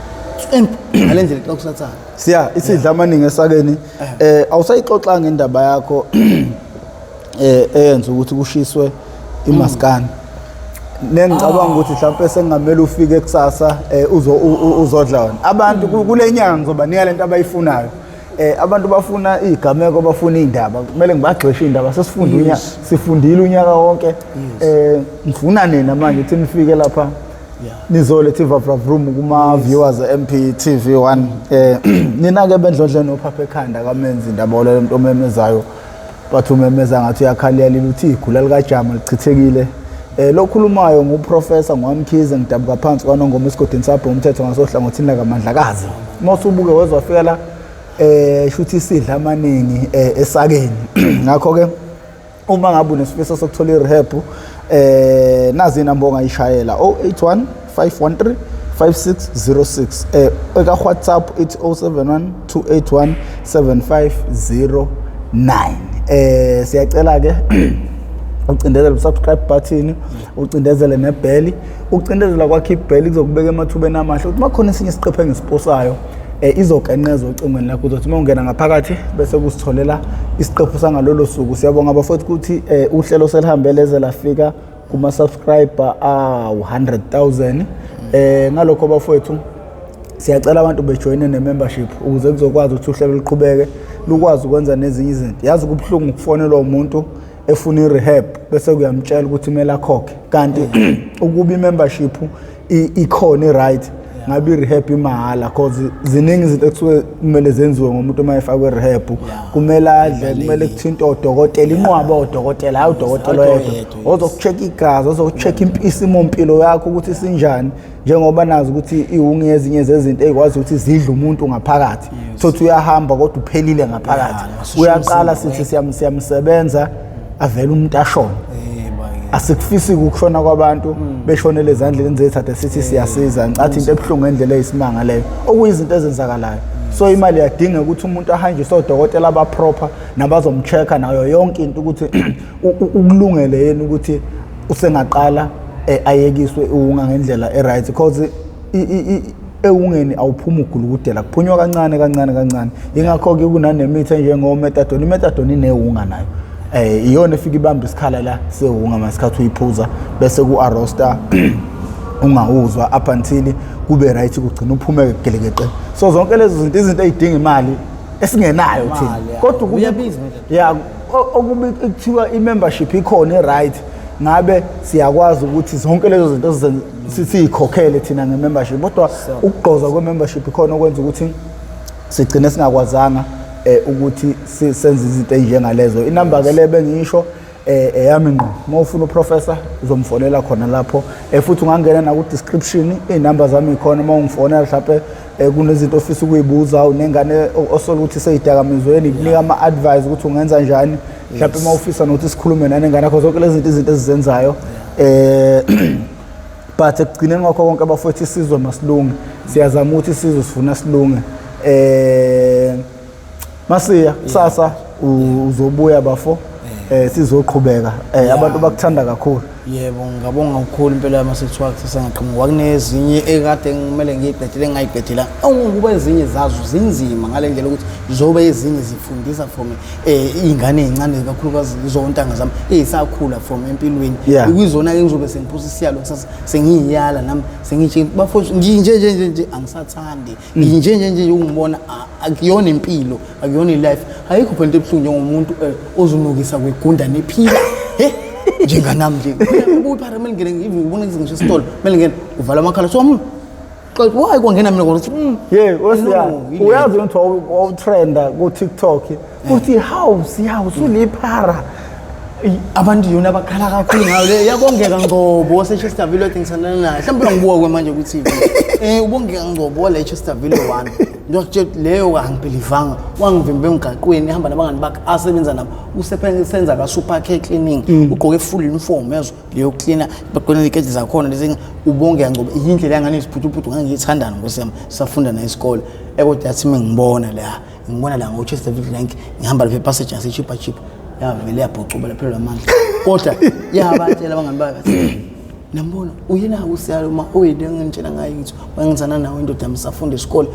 ngale ndlela xa kusathana. Siya isidla amaningi esakeni, awusayixoxanga indaba yakho eyenza ukuthi kushiswe imaskani. Nengicabanga ukuthi mhlawumbe sengingamele ufike kusasa, uzo uzodla wona abantu kule nyanga, ngizobanika lento abayifunayo. Abantu bafuna izigameko, bafuna izindaba, kumele ngibagxishe indaba. Sesifunda unyaka, sifundile unyaka wonke, ngifuna nina manje ukuthi nifike lapha nizoletha ivavravroom kuma viewers MPTV 1. Nina ke bendlondle nophapha ekhanda kamenzi indaba ole umuntu omemezayo, bathi umemeza ngathi uyakhaliyalila, uthi igula likajama lichithekile. Lokhulumayo nguprofessor ngwamkhize, ngidabuka phansi kwaNongoma esigodini sabho umthetho ngasohlangothini lakamandlakazi. Uma usubuke wezwa fika la, shuthi isidla amaningi esakeni. Ngakho ke uma ngabe unesifiso sokuthola i-rehab, nazi inamba ongayishayela: 081 513 5606. Eka WhatsApp ithi 071 281 7509. Siyacela ke ucindezele usubscribe button, ucindezele nebell. Ucindezela kwakho ibell kuzokubeka emathubeni amahle ukuthi makhona esinye isiqephu engisiposayo, izokenqeza ocingweni lakho, uzothi uma ungena ngaphakathi bese kusitholela isiqephu sangalolo suku. Siyabonga bafowethu ukuthi uhlelo selihambe leze lafika kuma-subscriber awu-100,000. Ngalokho bafowethu, siyacela abantu bejoyine ne-membership ukuze kuzokwazi ukuthi uhlelo luqhubeke, lukwazi ukwenza nezinye izinto. Yazi kubuhlungu ukufonelwa umuntu efuna i-rehab bese kuyamtshela ukuthi kumele akhokhe, kanti ukuba i-membership ikhona i-right, ngabe i-rehab imahhala, cause ziningi izinto ekusuke kumele zenziwe ngomuntu uma efakwe i-rehab. Kumele adle, kumele kuthinte odokotela, inqwaba odokotela, hayi udokotela oyedwa, ozoku-check igazi, ozoku-check isimo mpilo yakho ukuthi sinjani, njengoba nazi ukuthi iwungu yezinye zezinto ey'kwazi ukuthi zidle umuntu ngaphakathi. Thothi uyahamba kodwa uphelile ngaphakathi. Yeah, uyaqala umzimba. Sithi siyamsebenza, avele umuntu ashone. Asikufisi ukushona kwabantu, beshonele ezandleni zethu ade sithi siyasiza. Ngicathi into ebuhlungu ngendlela eyisimanga leyo, okuyizinto ezenzakalayo. So imali iyadinga ukuthi umuntu ahanjiswe odokotela abaproper nabazomcheck-a nayo yonke into ukuthi ukulungele yini ukuthi usengaqala ayekiswe iwunga ngendlela e-right, because ewungeni awuphumi ugulukudela, kuphunywa kancane kancane kancane. Ingakho-ke kunanemithi enjengo-methadone. I-methadone inewunga nayo, iyona efika ibambe isikhala la sewunga masikhathi uyiphuza, bese ku-arrosta ungawuzwa up until kube right, kugcina uphumeke gelekeqe. So zonke lezo zinto izinto ey'dinga imali esingenayo thina. Imali, ya. Kodwa Uyabiza manje. Ya, okubi kuthiwa i-membership ikhona i-right, ngabe siyakwazi ukuthi zonke lezo zinto siyikhokhele thina nge-membership, kodwa ukugqoza kwe-membership ikhona okwenza ukuthi sigcine singakwazanga ukuthi senze izinto ey'njengalezo. Inamba ke le bengisho eyami ngqo, uma ufuna uprofessor uzomfonela khona lapho. Futhi ungangena naku-description, iy'namba zami ikhona. Uma ungifonela mhlawumpe kunezinto ofisa ukuyibuza, unengane osola ukuthi seyidakamizweni, ikunika ama-advice ukuthi ungenza njani. Mhlawumpe uma ufisa nokuthi sikhulume nanengane yakho, zonke lezi zinto izinto ezizenzayo. But ekugcineni kwakho konke bafowethu, isizwe masilunge, siyazama ukuthi isizwe sifuna silunge. Masiya kusasa uzobuya bafo, sizoqhubeka. Abantu bakuthanda kakhulu. Yebo, ngingabonga kakhulu impela yami sekuthiwa kusasa ngaqhamuka. Kwakunezinye ekade ngimele ngiyiqedele engayiqedela. Ngokuba ezinye zazo zinzima ngale ndlela ukuthi zobe ezinye zifundisa from iy'ngane ey'ncane kakhulukazi zontanga zami ey'sakhula from empilweni. Kuyizona-ke ngizobe sengiphusa isiyalo kusasa sengiyiyala nami sengitshe bafowethu nginje nje nje nje angisathandi. Nginje nje nje ungibona akuyona impilo, akuyona i-life. Ayikho phela into ebuhlungu njengomuntu ozunukisa kwegunda nephila. He njenganami nje. Ubuphara kumele ngene even ubona ngisho esitolo kumele ngene uvala amakhala so why kwangena mina kodwa Yeah, usiya uyazi ukuthi wawutrenda ku TikTok uthi how siya usuliphara. Abantu yona abakhala kakhulu ngayo le yabongeka Ngcobo waseChesterville ethi ngisandana naye mhlawumbe uyangibuka kwamanje ku-TV ubongeka Ngcobo wale Chesterville 1 ngiyakutshela leyo angibhilivanga wangivimba emgaqweni ehamba nabangani bakhe asebenza nabo usebenza ka-super care cleaning ugqoke full uniform yazo leyo cleaner bagqoke neziketi zakhona lezi ubongeka Ngcobo indlela yangane iziphuthuphuthu ngangiyithandana nkosi yami safunda naye isikole kodwa yathi mengibona la ngibona la ngo-Chesterfield Rank ngihamba lapha epassage yase-Chippa Chippa yavele yabhucuba laphelelwa amandla kodwa yabatshela abangani bayo bathi nambona uyena usiyalo uma oyini engangitshela ngayo ngithi wangizana nawe indoda yami safunda isikole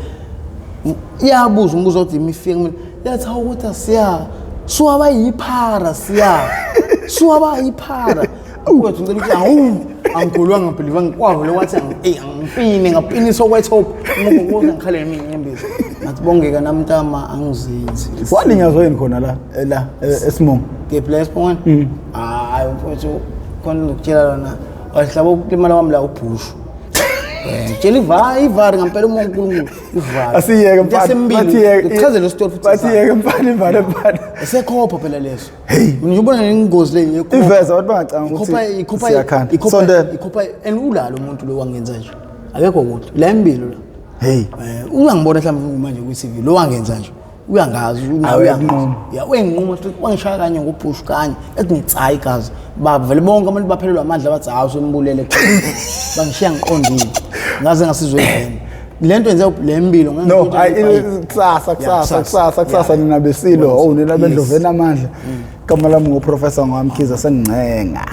yabuza umbuzo othi imifike kumina yathi hawu kodwa siya suwaba yiphara siya suwaba yiphara wethu ngicela ukuthi awu angigulwanga ngibhiliva ngikwavele wathi eyi angipine ngapinisa okwethop ngoba kuze ngikhalele mina inyembezi ngathi bongeka namntama angizenzi. Walinyazwa yini khona la la eSimongo? Kephi la eSibongweni? Hayi mfowethu khona ngikutshela lona wahlaba ukulimala kwami la ubhushu. Tshela iva ivari ngampela uma uNkulunkulu ivari. Asiyeke mfana. Bathi yeke. Story futhi. Bathi yeke mfana ivale mfana. Esekhopha phela leso. Hey, ngibona ingozi le yekhopha. Iveza abantu bangacanga ukuthi ikhopha ikhopha ikhopha and ulalo umuntu lo wangenza nje. Akekho kude. La empilo la. Hey. Uyangibona mhlawumbe manje ku TV lo wangenza nje. Uyangazi uyangazi. Ya uyanginquma futhi wangishaya kanye ngobhushu kanye ethi ngitsayi igazi. Bavele bonke abantu baphelelwa amandla bathi hawu sembulele. Bangishiya ngiqondile. Ngaze ngasizwe iveni. Lento yenze le mpilo no kusasa kusasa kusasa kusasa nina besilo oh nina bendlovu enamandla. Igama lami nguProfessor Ngwamkhize sengingcenga.